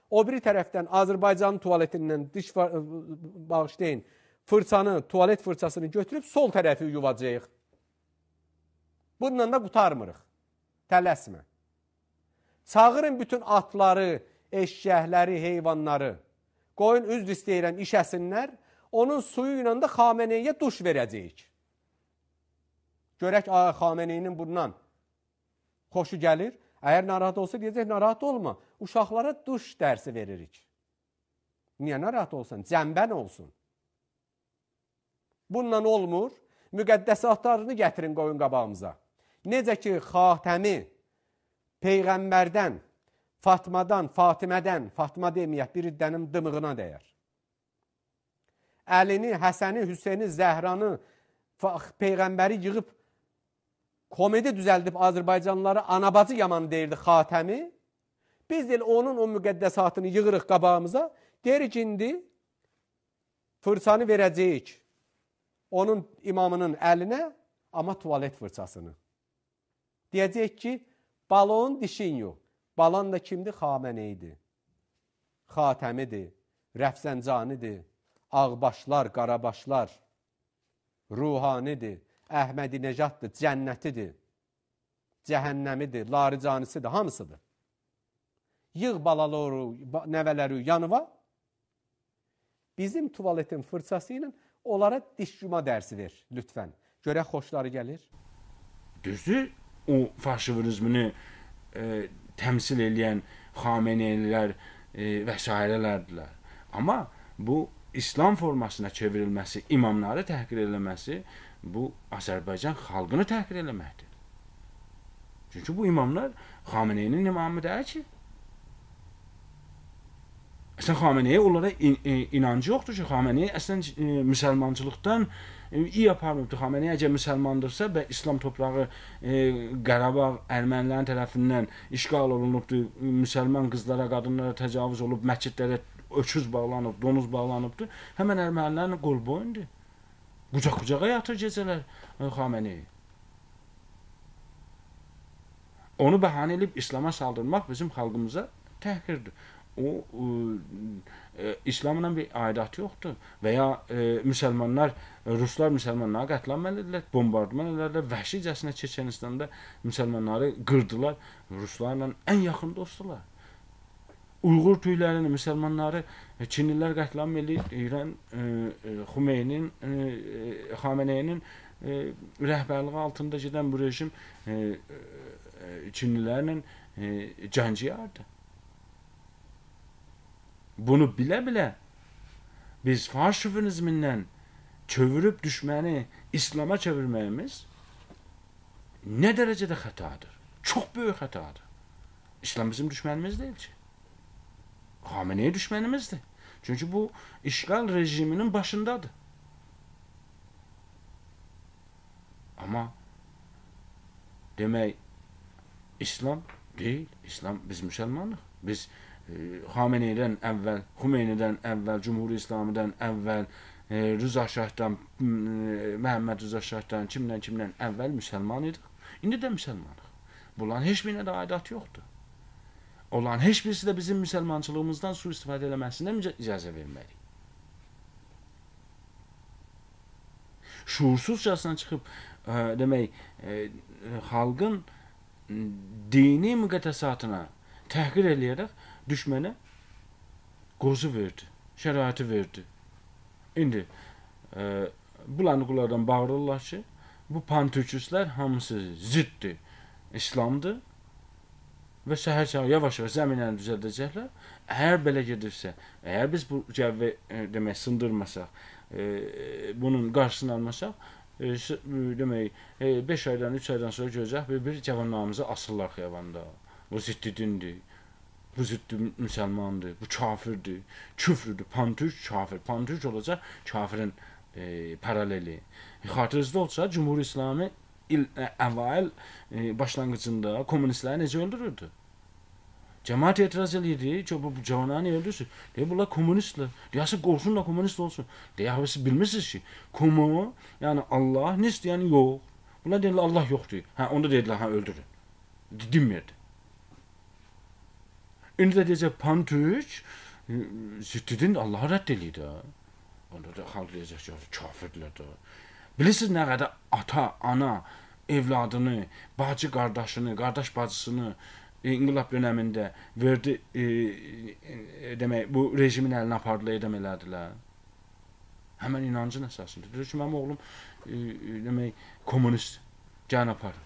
O biri tərəfdən Azərbaycanın tualetindən diş, bağışlayın, fırçanı, tualet fırçasını götürüb sol tərəfi yuvacağıq. Bununla da qurtarmırıq. Tələsmə. Çağırın bütün atları, eşşəkləri, heyvanları. Qoyun, üzr istəyirəm, işəsinlər. Onun suyu ilə də Xameneyiyə duş verəcəyik. Görək Xameneyinin bundan xoşu gəlir. Əgər narahat olsa, deyəcək, narahat olma. Uşaqlara duş dərsi veririk. Niyə narahat olsan? Cəmbən olsun. Bununla olmur. Müqəddəsatlarını gətirin qoyun qabağımıza. Necə ki, Xatəmi Peyğəmbərdən, Fatmadan, Fatimədən, Fatma deməyək, bir iddənin dımığına dəyər. Əlini, Həsəni, Hüseyni, Zəhranı, Peyğəmbəri yığıb, komedi düzəldib Azərbaycanlılara anabacı yaman deyirdi Xatəmi. Biz də onun o müqəddəsatını yığırıq qabağımıza. Deyirik indi fırçanı verəcəyik onun imamının əlinə, amma tualet fırçasını. Deyəcəyik ki, balon dişin yox. Balan da kimdir? Xameneyidir, Xatəmidir, Rəfsəncanidir, ağbaşlar, qarabaşlar, ruhanidir, Əhmədinejaddır, cənnətidir, cəhənnəmidir, laricanisidir, hamısıdır. Yığ balaları, nəvələri yanıva, bizim tuvaletin fırçası ilə onlara diş yuma dərsi ver, lütfən. Görək xoşları gəlir. Düzdür, o faşizmini təmsil eləyən Xameneylər və s. Amma Bu İslam formasına çevrilməsi, imamları təhqir eləməsi, bu Azərbaycan xalqını təhqir eləməkdir. Çünki bu imamlar Xameneyinin imamı deyil ki. Əslən Xameneyi onlara inancı yoxdur ki, Xameneyi əslən müsəlmançılıqdan iyi aparmıbdır. Xameneyi əgər müsəlmandırsa və İslam torpağı Qarabağ ermənilərin tərəfindən işğal olunubdur, müsəlman qızlara, qadınlara təcavüz olub, məscidlərə öküz bağlanıb, donuz bağlanıbdır. Həmən ermənilərin qol boyundur. Qucaq-qucağa yatır gecələr Xameneyi. Onu bəhanə edib İslama saldırmaq bizim xalqımıza təhqirdir. O İslamla bir aidatı yoxdur. Və ya müsəlmanlar, ruslar müsəlmanları qətlam elədilər, bombardıman elədilər, vəhşicəsinə Çeçenistanda müsəlmanları qırdılar, ruslarla ən yaxın dostdular. Uyğur tüylərini, müsəlmanları Çinlilər qətlam eləyir, İran Xümeynin, Xameneyinin rəhbərliyi altında gedən bu rejim Çinlilərlə cəngiyardı. Bunu bilə-bilə biz fars şovinizmindən çevirib düşməni İslama çevirməyimiz nə dərəcədə xətadır? Çox böyük xətadır. İslam bizim düşmənimiz deyil ki. Xameneyi düşmənimizdir. Çünki bu işğal rejiminin başındadır. Amma demək İslam deyil. İslam biz müsəlmanıq. Biz Xameneydən əvvəl, Xümeynidən əvvəl, Cumhuri İslamidən əvvəl, Rıza Şahdan, Məhəmməd Rıza Şahdan, kimdən əvvəl müsəlman idik. İndi də müsəlmanıq. Bunların heç birinə də aidatı yoxdur. Onların heç birisi də bizim müsəlmançılığımızdan sui-istifadə eləməsinə icazə verməliyik. Şuursuzcasına çıxıb, demək, xalqın dini müqəddəsatına təhqir eləyərək düşmənə qozu verdi, şəraiti verdi. İndi bulanıqlardan bağırırlar ki, bu pantürkistlər hamısı ziddir, İslamdır və səhər çağı yavaş-yavaş zəminəni düzəldəcəklər. Əgər belə gedirsə, əgər biz bu cəvvi demək sındırmasaq, bunun qarşısını almasaq, demək 5 aydan, 3 aydan sonra görəcək bir cavanlarımızı asırlar xiyabanda. Bu ziddi dindir, bu ziddi müsəlmandır, bu kafirdir, küfrüdür, pantürk kafir, pantürk olacaq kafirin paraleli. Xatırınızda olsa, Cumhur İslami əvvəl başlanğıcında kommunistləri necə öldürürdü? Cəmaat etiraz eləyirdi ki, bu cavanları niyə öldürsün? Deyir, bunlar kommunistlər. Deyir, qorxsun da kommunist olsun. Deyir, siz bilmirsiniz ki, komu, yəni Allah, nist, yəni yox. Bunlar deyirlər, Allah yoxdur. Hə, onda dedilər, hə, öldürün. Dinmirdi. İndi də deyəcək, pantürk, ziddidin Allahı rədd eləyir də. Onda da xalq deyəcək ki, kafirdirlər də. Bilirsiniz nə qədər ata, ana, evladını, bacı qardaşını, qardaş bacısını İnqilab dönəmində verdi, demək, bu rejimin əlinə apardılar, edam elədilər. Həmən inancın əsasında. Deyir ki, mənim oğlum, demək, kommunist, gəlin aparın.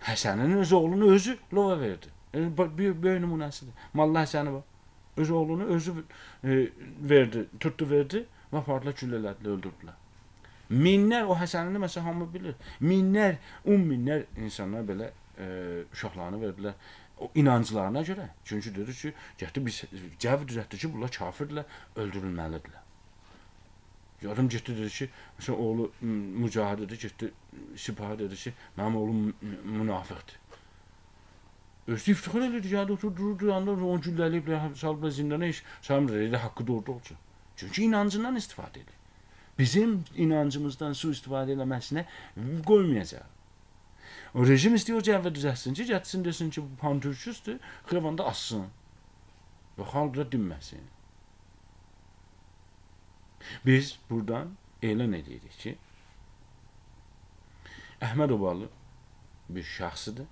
Həsənin öz oğlunu özü lova verdi. Böyük nümunəsidir. Molla Həsəni var. Öz oğlunu özü verdi, tutdu verdi və apardılar, güllələdilər, öldürdülər. Minlər, o Həsənini məsələn hamı bilir. Minlər, 10 minlər insanlar belə uşaqlarını verdilər. O inanclarına görə. Çünki dedi ki, getdi biz cəv düzəltdi ki, bunlar kafirdirlər, öldürülməlidirlər. Adam getdi dedi ki, məsələn oğlu mücahid dedi, getdi sipahi dedi ki, mənim oğlum münafiqdir. Özü iftixar eləyirdi, gəldi, oturdu, dururdu, yanında onu güllələyib, salıblar zindana, heç saymır, elə haqqı doğru olacaq. Çünki inancından istifadə edir. Bizim inancımızdan sui-istifadə eləməsinə qoymayacaq. O rejim istəyir cəvvə düzəltsin ki, gətsin desin ki, bu pantürküstür, xiyabanda assın və xalq da dinməsin. Biz buradan elan edirik ki, Əhməd Obalı bir şəxsidir,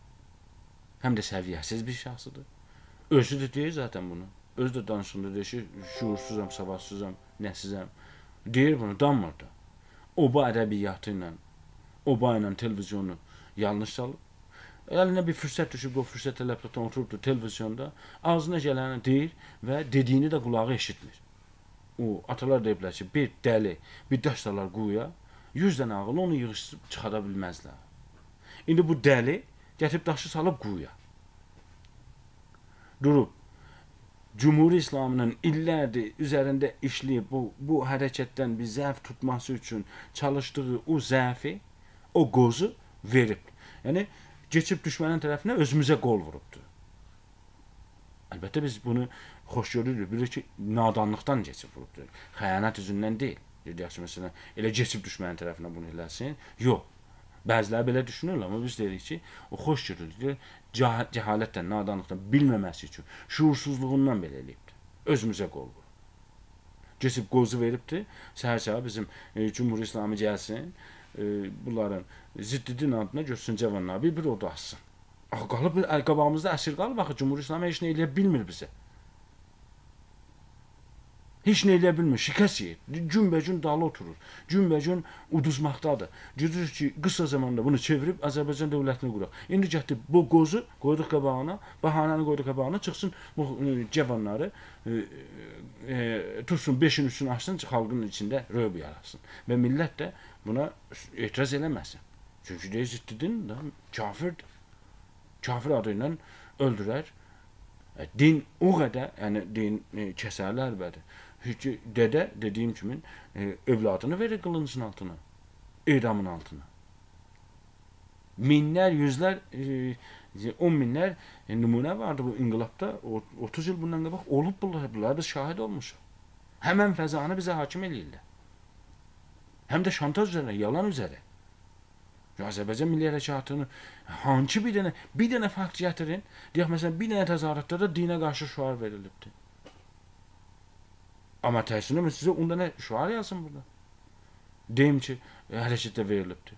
həm də səviyyəsiz bir şəxsidir. Özü də deyir zaten bunu. Özü də danışında deyir ki, şuursuzam, savadsızam, nəsizəm. Deyir bunu, danmır da. Oba ədəbiyyatı ilə, oba ilə televizyonu yanlış salıb. Əlinə bir fürsət düşüb, o fürsət elə Platon oturubdur televizyonda, ağzına gələni deyir və dediyini də qulağı eşitmir. O, atalar deyiblər ki, bir dəli, bir daş salar quyuya, 100 dənə ağıllı onu yığışdırıb çıxara bilməzlər. İndi bu dəli gətirib daşı salıb quyuya. Durub, Cumhuri İslamının illərdir üzərində işləyib bu hərəkətdən bir zəif tutması üçün çalışdığı o zəifi, o qozu verib. Yəni, keçib düşmənin tərəfinə özümüzə qol vurubdur. Əlbəttə biz bunu xoş görürük, bilirik ki, nadanlıqdan keçib vurubdur. Xəyanət üzündən deyil. Deyək ki, məsələn, elə keçib düşmənin tərəfinə bunu eləsin. Yox. Bəziləri belə düşünürlər, amma biz deyirik ki, o xoş görülür, cəhalətdən, nadanlıqdan bilməməsi üçün, şuursuzluğundan belə eləyibdir. Özümüzə qol vurub. Keçib qozu veribdir, səhər-səhər bizim Cumhur İslamı gəlsin, bunların ziddi din adına görsün cavanlar, bir-bir orada assın. Axı, qalıb, qabağımızda əsir qalıb, axı, Cumhur İslamı heç nə eləyə bilmir bizə. Heç nə eləyə bilmir, şikəst yeyir, günbəgün dalı oturur, günbəgün uduzmaqdadır. Görürük ki, qısa zamanda bunu çevirib Azərbaycan dövlətini quraq. İndi gətirib bu qozu qoyduq qabağına, bahanəni qoyduq qabağına, çıxsın bu cavanları, tutsun 5-in 3-ünü açsın, xalqın içində röb yaratsın. Və millət də buna etiraz eləməsin. Çünki deyir, ziddi din də kafirdir. Kafir adı ilə öldürər. Din o qədər, yəni din kəsərlər əlbəttə. Çünki dədə, dediyim kimi, övladını verir qılıncın altına, edamın altına. Minlər, yüzlər, 10 minlər nümunə vardı bu inqilabda. 30 il bundan qabaq olub bunlar, bunlara biz şahid olmuşuq. Həmən fəzanı bizə hakim eləyirlər. Həm də şantaj üzərə, yalan üzərə. Azərbaycan Milli Hərəkatını hansı bir dənə fakt gətirin, deyək, məsələn, bir dənə təzahüratda da dinə qarşı şüar verilibdir. Amma tərsinə sizə 10 dənə şüar yazın burada. Deyim ki, hərəkətdə verilibdir.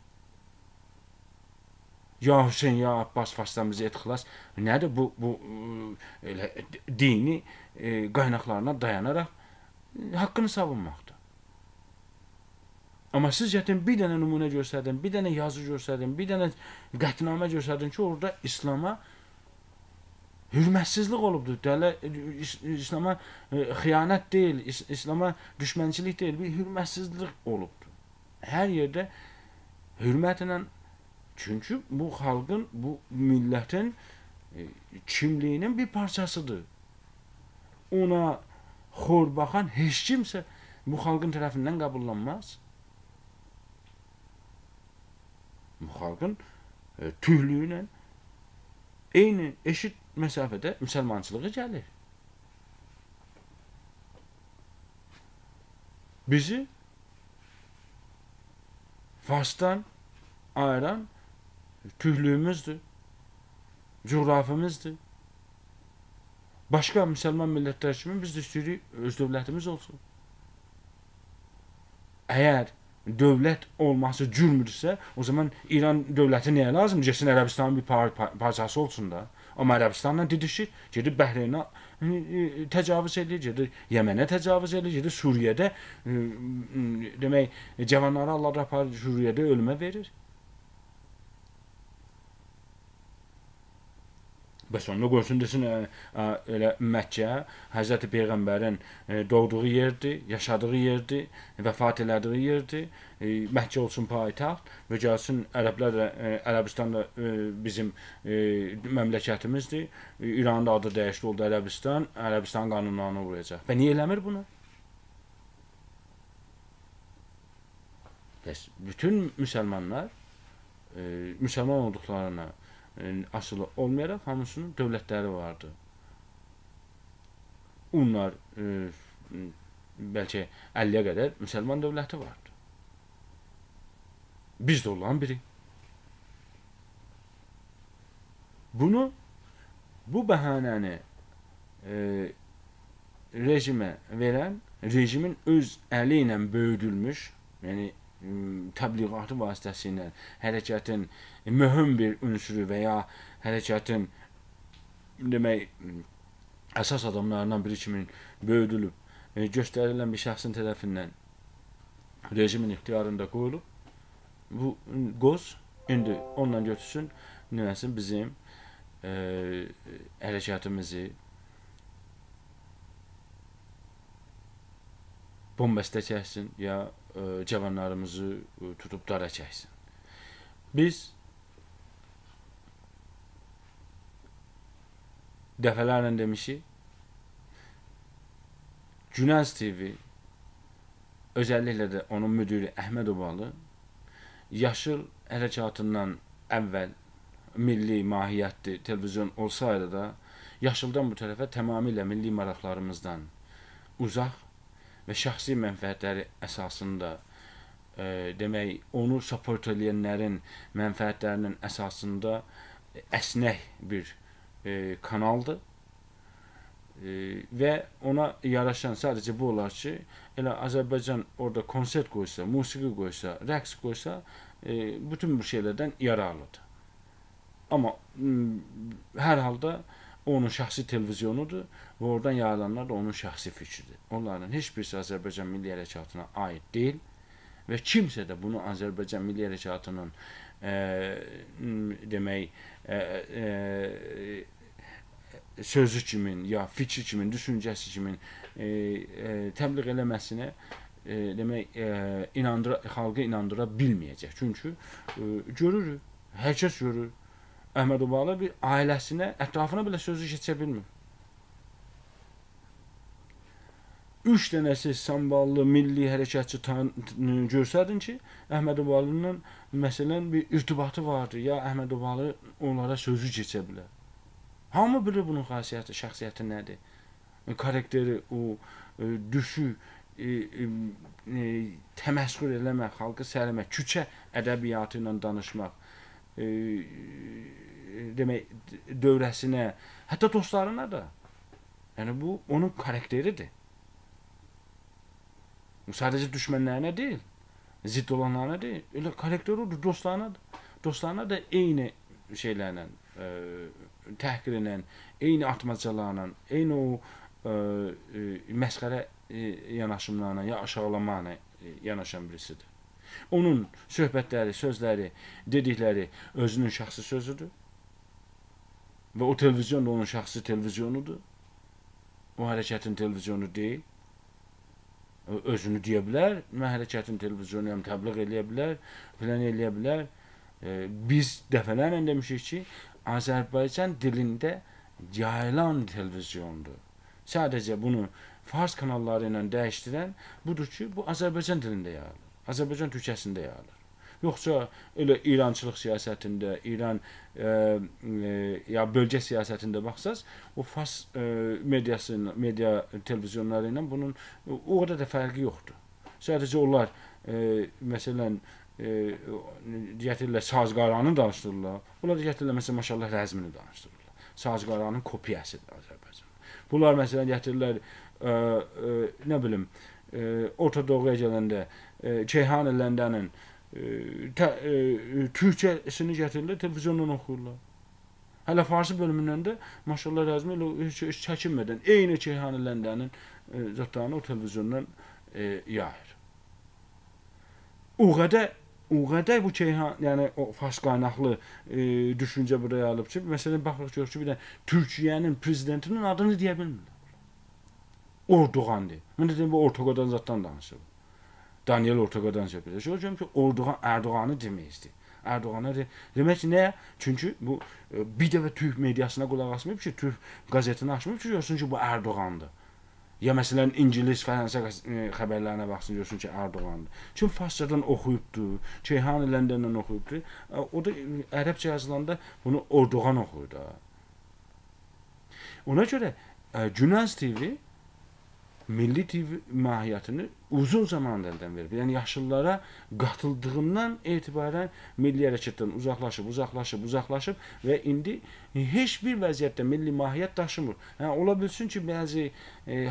Ya Hüseyin, ya Abbas, Farsdan bizi et xilas. Nədir bu elə, dini qaynaqlarına dayanaraq haqqını savunmaqdır. Amma siz gətirin, bir dənə nümunə göstərdin, bir dənə yazı göstərdin, bir dənə qətnamə göstərdin ki, orada İslama hürmətsizlik olubdur. İslama xəyanət deyil, İslama düşmənçilik deyil, bir hürmətsizlik olubdur. Hər yerdə hürmətlə, çünki bu xalqın, bu millətin kimliyinin bir parçasıdır. Ona xor baxan heç kimsə bu xalqın tərəfindən qəbullanmaz. Bu xalqın tühlüyü ilə eyni, eşit məsafədə müsəlmançılığı gəlir. Bizi Farsdan ayıran tühlüyümüzdür, coğrafimizdir. Başqa müsəlman millətlər kimi biz də istəyirik öz dövlətimiz olsun. Əgər dövlət olması cürmürsə, o zaman İran dövləti niyə lazım? Getsin Ərəbistanın bir parçası olsun da. Amma Ərəbistanla didişir, gedir Bəhreynə təcavüz edir, gedir Yəmənə təcavüz edir, gedir Suriyyədə, demək, cavanları Allah aparır, Suriyyədə ölümə verir. Bəs onu qoysun desin, elə Məkkə, Həzrəti Peyğəmbərin doğduğu yerdir, yaşadığı yerdir, vəfat elədiyi yerdir. Məkkə olsun paytaxt və gəlsin ərəblər də, Ərəbistan da bizim məmləkətimizdir. İranın da adı dəyişdi oldu Ərəbistan, Ərəbistan qanunlarına uğrayacaq. Və niyə eləmir bunu? Bəs bütün müsəlmanlar, müsəlman olduqlarına asılı olmayaraq hamısının dövlətləri vardı. Onlar bəlkə 50-yə qədər müsəlman dövləti vardı. Biz də olan biri. Bunu, bu bəhanəni rejimə verən, rejimin öz əli ilə böyüdülmüş, yəni təbliğatı vasitəsilə hərəkətin mühüm bir ünsürü və ya hərəkətin demək, əsas adamlarından biri kimi böyüdülüb, göstərilən bir şəxsin tərəfindən rejimin ixtiyarında qoyulub, bu qoz İndi onunla götürsün, neyləsin bizim hərəkatımızı bombəstə çəksin ya cavanlarımızı tutub dara çəksin. Biz dəfələrlə demişik, Günəş TV, özellikle də onun müdiri Əhməd Obalı, Yaşıl hərəkatından əvvəl milli mahiyyətli televizyon olsaydı da, Yaşıldan bu tərəfə tamamilə milli maraqlarımızdan uzaq və şəxsi mənfəətləri əsasında, demək, onu support eləyənlərin mənfəətlərinin əsasında əsnək bir kanaldır. Və ona yaraşan sadəcə bu olar ki, elə Azərbaycan orada konsert qoysa, musiqi qoysa, rəqs qoysa, bütün bu şeylərdən yararlıdır. Amma hər halda onun şəxsi televizyonudur və oradan yayılanlar da onun şəxsi fikridir. Onların heç birisi Azərbaycan Milli Hərəkatına aid deyil və kimsə də bunu Azərbaycan Milli Hərəkatının demək, sözü kimin, ya fikri kimin, düşüncəsi kimin təbliğ eləməsinə demək, xalqı inandıra bilməyəcək. Çünki görürük, hər kəs görür. Əhməd Obalı bir ailəsinə, ətrafına belə sözü keçə bilmir. 3 dənəsi samballı, milli hərəkatçı görsəydin ki, Əhməd Obalının məsələn bir irtibatı vardı, ya Əhməd Obalı onlara sözü keçə bilər. Hamı bilir bunun xasiyyəti, şəxsiyyəti nədir. Karakteri, o düşük, təməsxür eləmək, xalqı sərmək, küçə ədəbiyyatı ilə danışmaq, demək, dövrəsinə, hətta dostlarına da. Yəni, bu onun karakteridir. Bu sadəcə düşmənlərinə deyil, zidd olanlarına deyil. Elə karakteri odur, dostlarına da. Dostlarına da eyni şeylərlə, təhqir ilə, eyni atmacalarla, eyni o məsxərə yanaşımlarla, ya aşağılamaqla yanaşan birisidir. Onun söhbətləri, sözləri, dedikləri özünün şəxsi sözüdür və o televizyon da onun şəxsi televizyonudur. O hərəkətin televizyonu deyil. Özünü deyə bilər, mən hərəkətin televizyonuyam, təbliğ eləyə bilər, filan eləyə bilər. Biz dəfələrlə demişik ki, Azərbaycan dilində yayılan televizyondur. Sadəcə bunu fars kanalları ilə dəyişdirən budur ki, bu Azərbaycan dilində yayılır. Azərbaycan türkçəsində yayılır. Yoxsa elə İrançılıq siyasətində, İran ya bölgə siyasətində baxsaz, o fars mediası, media televizyonları ilə bunun o qədər də fərqi yoxdur. Sadəcə onlar məsələn gətirirlər Sazqaranı danışdırırlar. Onlar da gətirirlər məsələn Maşallah Rəzmini danışdırırlar. Sazqaranın kopyasıdır Azərbaycan. Bunlar məsələn gətirirlər nə bilim Orta Doğuya gələndə Keyhan Ləndənin türkçəsini gətirirlər, televizyondan oxuyurlar. Hələ farsı bölümündən də Maşallah Rəzmi elə heç çəkinmədən eyni Keyhan Ləndənin zətlarını o televizyondan yayır. O qədər bu Keyhan, yəni o fars qaynaqlı düşüncə buraya yayılıb ki, məsələn baxırıq görürük ki, bir də Türkiyənin prezidentinin adını deyə bilmirlər. Ordoğan deyir. Mən də deyim, bu Ortoqadan zətdən danışır. Daniel Ortoqadan söhbət edir. Görürəm ki, Ordoğan Erdoğanı deməyizdir. Erdoğana demək ki, nəyə? Çünki bu bir dəfə türk mediasına qulaq asmayıb ki, türk qəzetini açmayıb ki, görsün ki, bu Erdoğandır. Ya məsələn İngilis, Fransa xəbərlərinə baxsın, görsün ki, Erdoğandır. Çünki farsçadan oxuyubdur, Keyhan Ləndəndən oxuyubdur. O da ərəbcə yazılanda bunu Ordoğan oxuyur da. Ona görə Günəş TV Milli TV mahiyyətini uzun zaman əldən verib. Yəni yaşıllara qatıldığından etibarən milli hərəkətdən uzaqlaşıb, uzaqlaşıb, uzaqlaşıb və indi heç bir vəziyyətdə milli mahiyyət daşımır. Yəni, ola bilsin ki, bəzi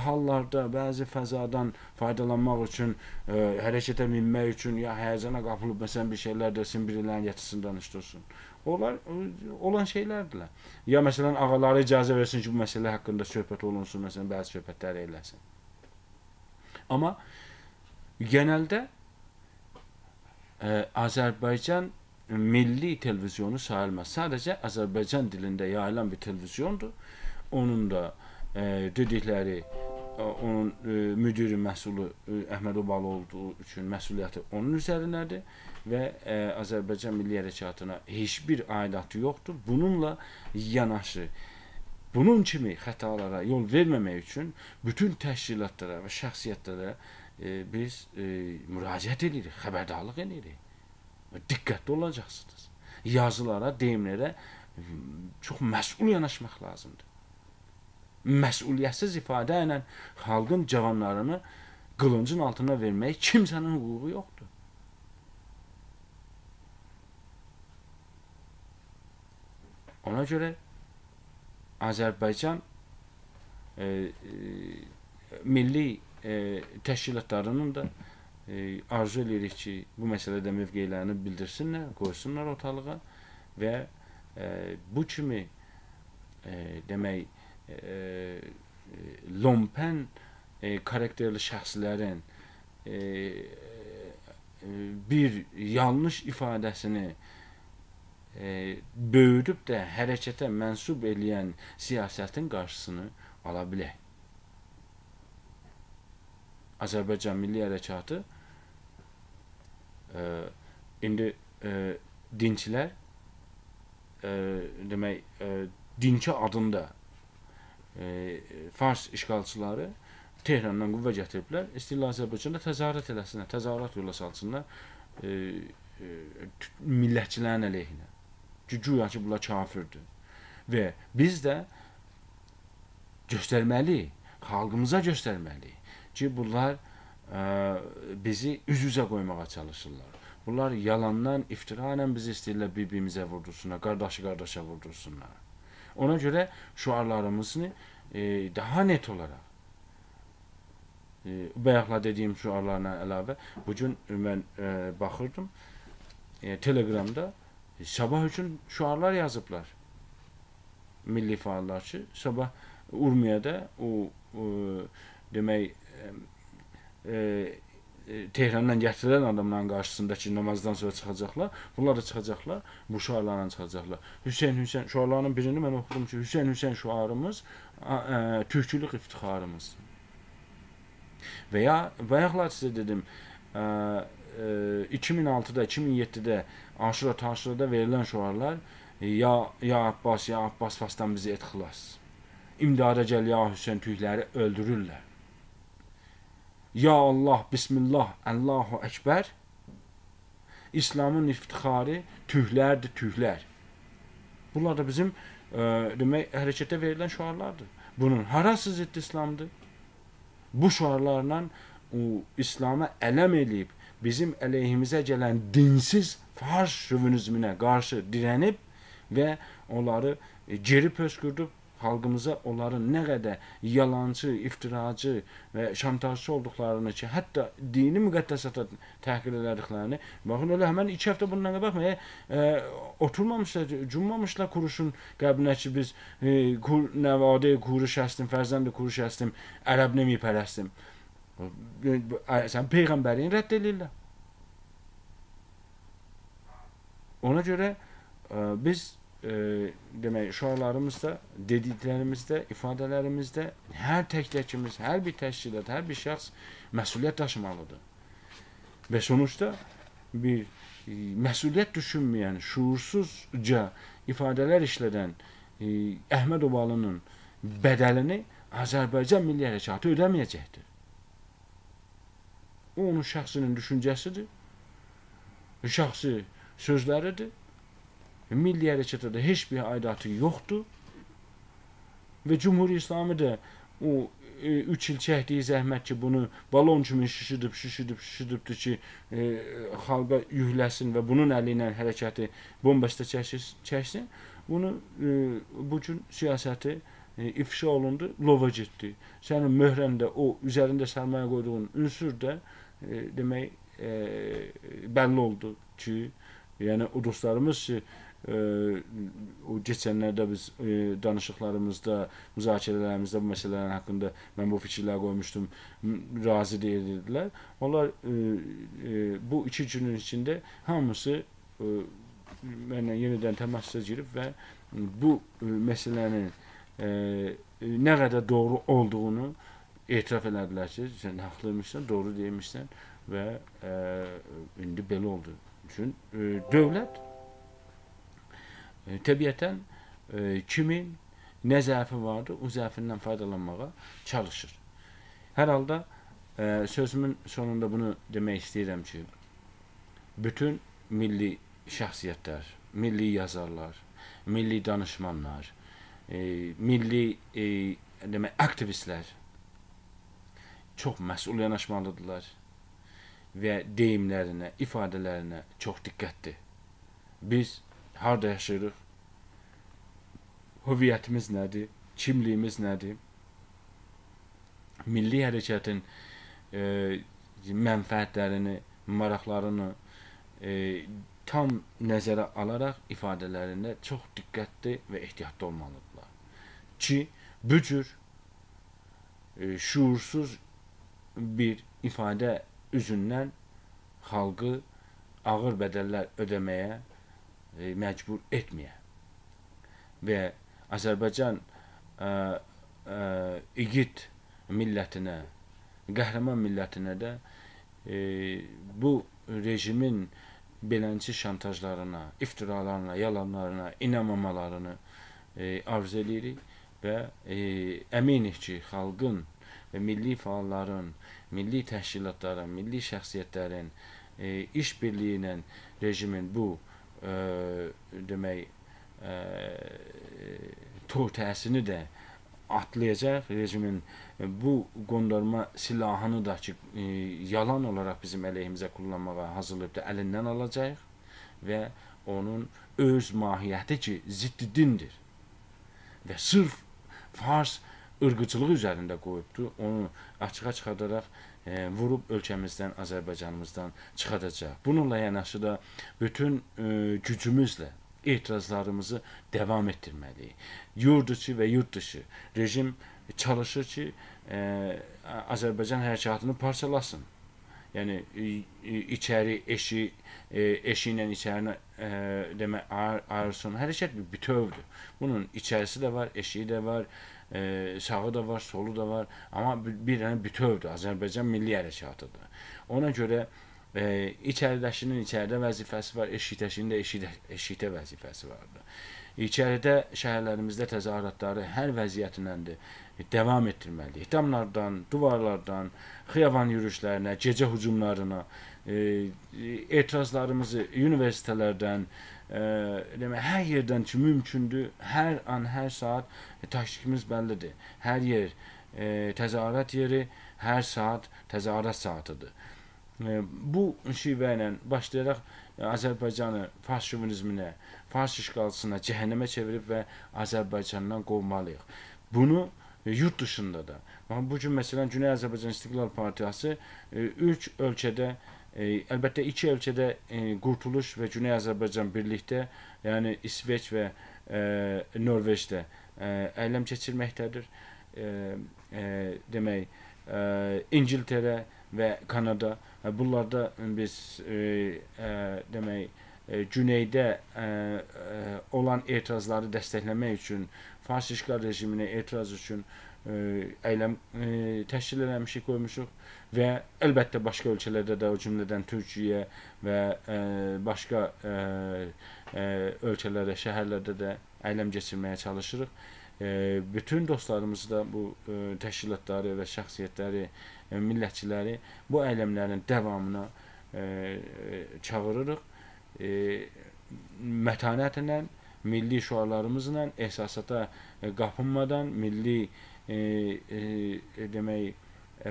hallarda, bəzi fəzadan faydalanmaq üçün, hərəkətə minmək üçün ya həyəcana qapılıb məsələn bir şeylər desin, birilərini gətirsin, danışdırsın. Onlar olan şeylərdirlər. Ya məsələn ağalara icazə versin ki, bu məsələ haqqında söhbət olunsun, məsələn bəzi söhbətlər eləsin. Amma genelde Azərbaycan milli televizyonu sayılmaz. Sadəcə Azərbaycan dilində yayılan bir televizyondur. Onun da dedikləri, onun müdiri məsulu Əhməd Obalı olduğu üçün məsuliyyəti onun üzərinədir və Azərbaycan Milli Hərəkatına heç bir aidiyyatı yoxdur. Bununla yanaşı, bunun kimi xətalara yol verməmək üçün bütün təşkilatlara və şəxsiyyətlərə biz müraciət edirik, xəbərdarlıq edirik. Diqqətli olacaqsınız. Yazılara, deyimlərə çox məsul yanaşmaq lazımdır. Məsuliyyətsiz ifadə ilə xalqın cavanlarını qılıncın altına vermək kimsənin hüququ yoxdur. Ona görə Azərbaycan milli təşkilatlarının da arzu edirik ki, bu məsələdə mövqelərini bildirsinlər, qoysunlar ortalığa və bu kimi demək, lompen karakterli şəxslərin bir yanlış ifadəsini böyüdüb də hərəkətə mənsub eləyən siyasətin qarşısını ala bilək. Azərbaycan Milli Hərəkatı indi dinçilər demək, dinçi adında Fars işğalçıları Tehrandan qüvvə gətiriblər, istəyirlər Azərbaycanda təzahürat eləsinlər, təzahürat yola salsınlar millətçilərin əleyhinə. Ki, güya ki, bunlar kafirdir. Və biz də göstərməliyik, xalqımıza göstərməliyik ki, bunlar bizi üz-üzə qoymağa çalışırlar. Bunlar yalandan, iftira ilə bizi istəyirlər bir-birimizə vurdursunlar, qardaşı qardaşa vurdursunlar. Ona görə şüarlarımızı daha net olaraq, bayaqla dediyim şüarlarla əlavə, bugün mən baxırdım, Telegramda sabah üçün şüarlar yazıblar milli fəallar ki, sabah Urmiyada o demək, Tehrandan gətirilən adamların qarşısındakı namazdan sonra çıxacaqlar, bunlar da çıxacaqlar, bu şüarlarla çıxacaqlar. Hüseyn, Hüseyn şüarlarının birini mən oxudum ki, Hüseyn, Hüseyn şüarımız türkülük iftixarımız. Və ya, bayaqlar sizə dedim, 2006-da, 2007-də Aşura Taşurada verilən şüarlar ya, ya Abbas, ya Abbas Fasdan bizi et xilas. İmdada gəl ya Hüseyn, türkləri öldürürlər. Ya Allah, Bismillah, Allahu Ekber. İslamın iftixarı türklərdir, türklər. Bunlar da bizim demək, hərəkətə verilən şüarlardır. Bunun harası zidd İslamdır? Bu şüarlarla o İslam'a ələm eləyib, bizim əleyhimizə gələn dinsiz fars şovinizminə qarşı dirənib və onları geri pöskürdüb, xalqımıza onların nə qədər yalancı, iftiracı və şantajcı olduqlarını ki, hətta dini müqəddəsata təhqir elədiklərini, baxın, elə həmən 2 həftə bundan qabaq oturmamışlar, cummamışlar Kuruşun qəbrinə ki, biz nəvadə Kuruş əstim, fərzənd Kuruş əstim, ərəb nemipərəstim. Sən Peyğəmbərini rədd eləyirlər. Ona görə biz demək, şüarlarımızda, dediklərimizdə, ifadələrimizdə hər tək-təkimiz, hər bir təşkilat, hər bir şəxs məsuliyyət daşımalıdır. Və sonuçda bir məsuliyyət düşünməyən, şuursuzca ifadələr işlədən Əhməd Obalının bədəlini Azərbaycan Milli Hərəkatı ödəməyəcəkdir. O, onun şəxsinin düşüncəsidir, şəxsi sözləridir. Milli hərəkətə də heç bir aidiyyatı yoxdur və Cumhur İslamı da o 3 il çəkdiyi zəhmət ki, bunu balon kimi şişidib, şişidib, şişidibdir ki, xalqa yükləsin və bunun əli ilə hərəkəti bombəstə çəksin, bunu bu gün siyasəti ifşa olundu, lova getdi. Sənin möhrəndə o üzərində sərmayə qoyduğun ünsür də demək, bəlli oldu ki, yəni o dostlarımız ki, o keçənlərdə biz danışıqlarımızda, müzakirələrimizdə bu məsələlərin haqqında mən bu fikirləri qoymuşdum, razı deyildilər. Onlar bu 2 günün içində hamısı mənlə yenidən təmasla girib və bu məsələnin nə qədər doğru olduğunu etiraf elədilər ki, sən haqlıymışsan, doğru deymişsən və indi belə oldu. Çünki dövlət təbiətən kimin nə zəfi vardı, o zəfindən faydalanmağa çalışır. Hər halda sözümün sonunda bunu demək istəyirəm ki, bütün milli şəxsiyyətlər, milli yazarlar, milli danışmanlar, milli demək, aktivistlər çox məsul yanaşmalıdırlar və deyimlərinə, ifadələrinə çox diqqətli. Biz harda yaşayırıq, hüviyyətimiz nədir, kimliyimiz nədir, milli hərəkətin mənfəətlərini, maraqlarını tam nəzərə alaraq ifadələrində çox diqqətli və ehtiyatlı olmalıdırlar. Ki, bu cür şuursuz bir ifadə üzündən xalqı ağır bədəllər ödəməyə məcbur etməyə və Azərbaycan igid millətinə, qəhrəman millətinə də bu rejimin belənçi şantajlarına, iftiralarına, yalanlarına inanmamalarını arzu edirik və əminik ki, xalqın və milli fəalların, milli təşkilatların, milli şəxsiyyətlərin iş birliyi ilə rejimin bu demək totəsini də atlayacaq, rejimin bu qondarma silahını da ki, yalan olaraq bizim əleyhimizə kullanmağa hazırlayıb da əlindən alacaq və onun öz mahiyyəti ki, ziddi dindir və sırf fars ırqıcılığı üzərində qoyubdur, onu açığa çıxardaraq vurub ölkəmizdən, Azərbaycanımızdan çıxardacaq. Bununla yanaşı da bütün gücümüzlə etirazlarımızı davam etdirməliyik. Yurd içi və yurd dışı rejim çalışır ki, Azərbaycan hərəkatını parçalasın. Yəni, içəri, eşi ilə içərini demək, ayırsın. Hərəkət bir bütövdür. Bunun içərisi də var, eşiyi də var, sağı da var, solu da var. Amma bir dənə bütövdür. Azərbaycan milli hərəkatıdır. Ona görə içəridəkinin içəridə vəzifəsi var, eşikdəkinin də eşikdə vəzifəsi vardır. İçəridə şəhərlərimizdə təzahüratları hər vəziyyətinəndir davam etdirməliyik. Damlardan, duvarlardan, xiyaban yürüyüşlərinə, gecə hücumlarına, etirazlarımızı universitetlərdən, demək, hər yerdən ki mümkündür, hər an, hər saat taktikimiz bəllidir. Hər yer təzahürat yeri, hər saat təzahürat saatıdır. Bu şivə ilə başlayaraq Azərbaycanı fars şovinizminə, fars işğalçısına, cəhənnəmə çevirib və Azərbaycandan qovmalıyıq. Bunu yurt dışında da. Bugün, məsələn, Güney Azərbaycan İstiqlal Partiyası 3 ölkədə, əlbəttə 2 ölkədə Qurtuluş və Güney Azərbaycan birlikdə, yəni İsveç və Norveçdə əyləm keçirməkdədir. Demək, İngiltərə və Kanada, bunlarda biz demək, Güneydə olan etirazları dəstəkləmək üçün, fars işğal rejiminə etiraz üçün əyləm təşkil eləmişik, qoymuşuq və əlbəttə başqa ölkələrdə də, o cümlədən Türkiyə və başqa ölkələrdə, şəhərlərdə də əyləm keçirməyə çalışırıq. Bütün dostlarımızı da bu təşkilatları və şəxsiyyətləri, millətçiləri bu əyləmlərin davamına çağırırıq. Mətanətlə, milli şüarlarımızla, ehsasata qapınmadan, milli demək,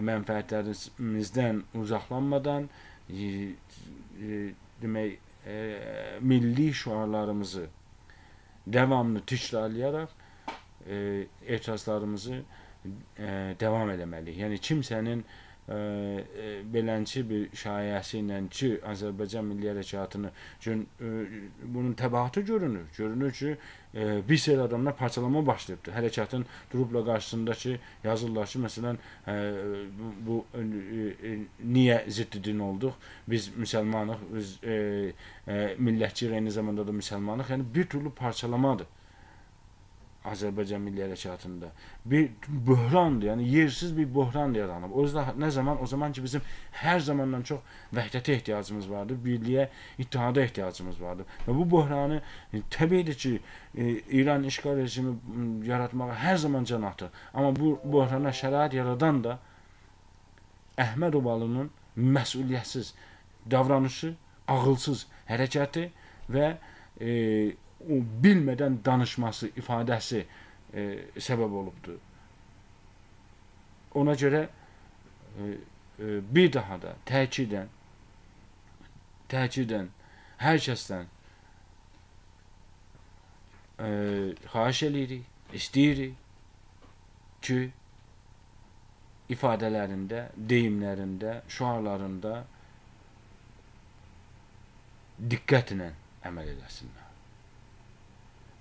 mənfəətlərimizdən uzaqlanmadan, demək, milli şüarlarımızı davamlı təkrarlayaraq etirazlarımızı davam eləməliyik. Yəni, kimsənin Belənçi bir şayəsi ilə ki, Azərbaycan Milli Hərəkatını üçün bunun təbaatı görünür. Görünür ki, bir seri adamlar parçalama başlayıbdır. Hərəkatın durubla qarşısında ki, yazırlar ki, məsələn, bu niyə ziddi din olduq? Biz müsəlmanıq, biz millətçiyik, eyni zamanda da müsəlmanıq. Yəni, bir türlü parçalamadır Azərbaycan Milli Hərəkatında. Bir böhrandır, yəni yersiz bir böhran yaranıb. O yüzden nə zaman? O zaman ki, bizim hər zamandan çox vəhdətə ehtiyacımız vardı, birliyə, ittihada ehtiyacımız vardı. Və bu böhranı təbiidir ki, İran işğal rejimi yaratmağa hər zaman can atır. Amma bu böhrana şərait yaradan da Əhməd Obalının məsuliyyətsiz davranışı, ağılsız hərəkəti və o bilmədən danışması, ifadəsi səbəb olubdur. Ona görə bir daha da təkidən hər kəsdən xahiş eləyirik, istəyirik ki, ifadələrində, deyimlərində, şüarlarında diqqətlə əməl eləsinlər.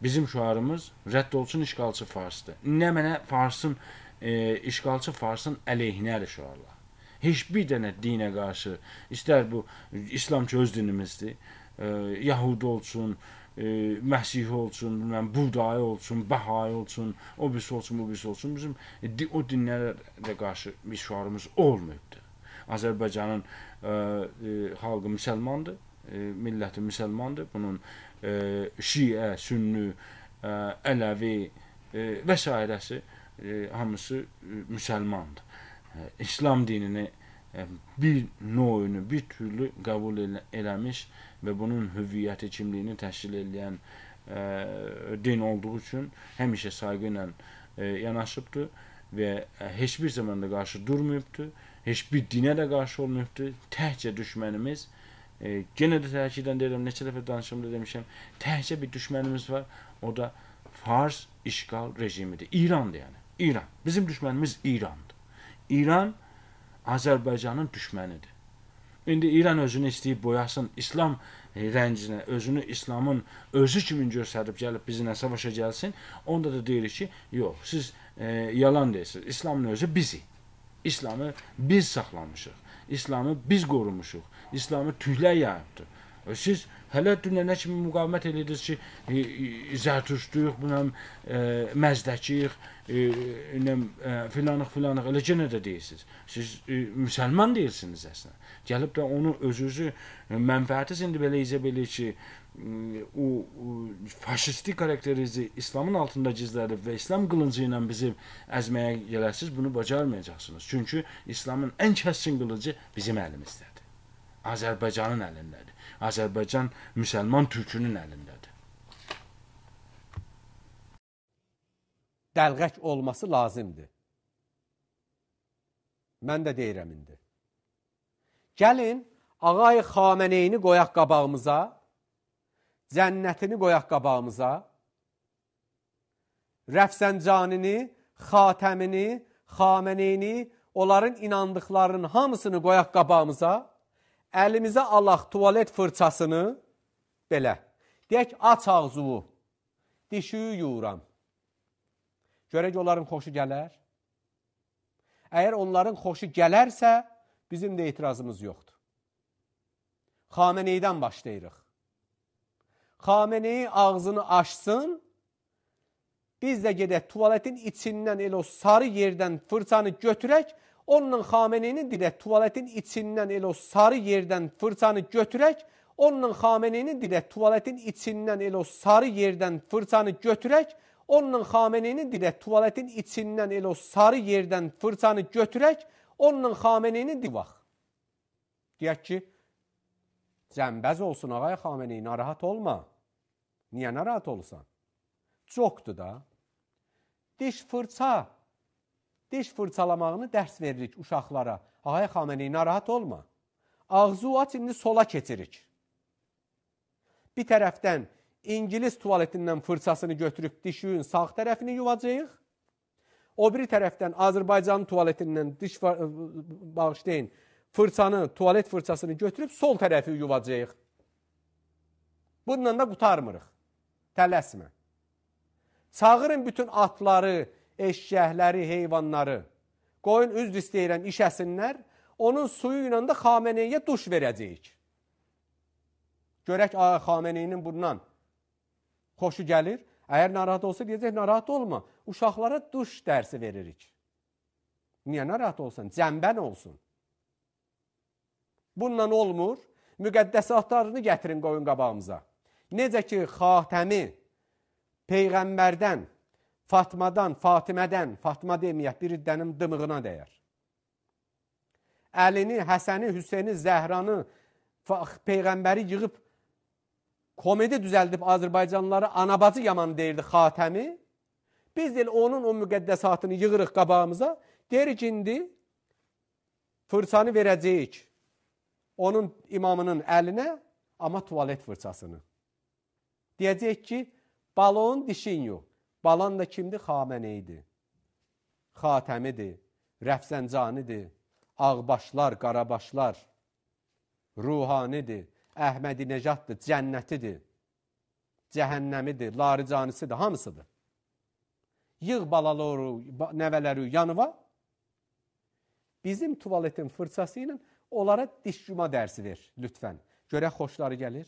Bizim şüarımız rədd olsun işğalçı Farsdır. Nə mənə Farsın, işğalçı Farsın əleyhinədir şüarlar. Heç bir dənə dinə qarşı, istər bu İslam ki öz dinimizdir, Yahudi olsun, Məsihi olsun, bilməm, Budayı olsun, Bahai olsun, o birisi olsun, bu birisi olsun, bizim o dinlərə də qarşı bir şüarımız olmayıbdır. Azərbaycanın xalqı müsəlmandır, milləti müsəlmandır, bunun Şiə, Sünnü, Ələvi və sairəsi hamısı müsəlmandır. İslam dinini bir növünü, bir türlü qəbul eləmiş və bunun hüviyyəti, kimliyini təşkil edən din olduğu üçün həmişə sayğı ilə yanaşıbdır və heç bir zaman da qarşı durmayıbdır, heç bir dinə də qarşı olmayıbdır. Təkcə düşmənimiz, genə də təkiddən deyirəm, neçə dəfə danışımda demişəm, təkcə bir düşmənimiz var, o da Fars işğal rejimidir. İrandır yəni, İran. Bizim düşmənimiz İrandır. İran Azərbaycanın düşmənidir. İndi İran özünü istəyib boyasın, İslam rənginə, özünü İslamın özü kimin göstərib gəlib bizimlə savaşa gəlsin, onda da deyirik ki, yox, siz yalan deyirsiniz, İslamın özü bizi. İslamı biz saxlamışıq, İslamı biz qorumuşuq, İslamı tüylər yayıbdır. Siz hələ dünənə kimi müqavimət edirdiniz ki, Zərtüştlüyük, məzdəkiyik, filanıq, filanıq, elə genə də deyirsiniz. Siz müsəlman deyirsiniz əslində. Gəlib də onu özünüzü mənfəətiz indi belə izə bilir ki, o faşisti karakterinizi İslamın altında gizlədib və İslam qılıncı ilə bizi əzməyə gələsiniz, bunu bacarmayacaqsınız. Çünki İslamın ən kəskin qılıncı bizim əlimizdədir. Azərbaycanın əlindədir. Azərbaycan müsəlman türkünün əlindədir. Dəlğək olması lazımdır. Mən də deyirəm indi. Gəlin, Ağay Xameneyini qoyaq qabağımıza, cənnətini qoyaq qabağımıza, Rəfsəncanini, Xatəmini, Xameneyini, onların inandıqlarının hamısını qoyaq qabağımıza, əlimizə alaq tualet fırçasını, belə, deyək, aç ağzıvu, dişiyi yuyuram. Görək onların xoşu gələr. Əgər onların xoşu gələrsə, bizim də etirazımız yoxdur. Xameneydən başlayırıq. Xameneyi ağzını açsın, biz də gedək tuvaletin içindən elə o sarı yerdən fırçanı götürək, onunla Xameneyini dilək, tuvaletin içindən elə o sarı yerdən fırçanı götürək, onunla Xameneyini dilək, tuvaletin içindən elə o sarı yerdən fırçanı götürək, onunla Xameneyini dilək, tuvaletin içindən elə o sarı yerdən fırçanı götürək, onunla Xameneyini dilək. Deyək ki, cəmbəz olsun ağay Xameneyi, narahat olma. Niyə narahat olsan? Çoxdur da. Diş fırça. Diş fırçalamağını dərs veririk uşaqlara. Ağay Xameneyi, narahat olma. Ağzı aç, indi sola keçirik. Bir tərəfdən İngilis tualetindən fırçasını götürüb dişinin sağ tərəfini yuvacağıq. O biri tərəfdən Azərbaycanın tualetindən diş bağışlayın, fırçanı, tualet fırçasını götürüb sol tərəfi yuvacağıq. Bununla da qurtarmırıq. Tələsmə. Çağırın bütün atları, eşşəkləri, heyvanları. Qoyun, üzr istəyirəm, işəsinlər. Onun suyu ilə də Xameneyiyə duş verəcəyik. Görək Xameneyinin bundan xoşu gəlir. Əgər narahat olsa deyəcək, narahat olma. Uşaqlara duş dərsi veririk. Niyə narahat olsun? Cəmbən olsun. Bununla olmur. Müqəddəsatlarını gətirin qoyun qabağımıza. Necə ki, Xatəmi Peyğəmbərdən, Fatmadan, Fatimədən, Fatma deməyək, bir iddənin dımığına dəyər. Əlini, Həsəni, Hüseyni, Zəhranı, Peyğəmbəri yığıb komedi düzəldib Azərbaycanlıları anabacı yaman deyirdi Xatəmi. Biz də onun o müqəddəsatını yığırıq qabağımıza. Deyirik indi fırçanı verəcəyik onun imamının əlinə, amma tualet fırçasını. Deyəcəyik ki, balon dişin yox. Balan da kimdir? Xameneyidir, Xatəmidir, Rəfsəncanidir, ağbaşlar, qarabaşlar, ruhanidir, Əhmədinejaddır, cənnətidir, cəhənnəmidir, laricanisidir, hamısıdır. Yığ balaları, nəvələri yanıva, bizim tuvaletin fırçası ilə onlara diş yuma dərsi ver, lütfən. Görək xoşları gəlir.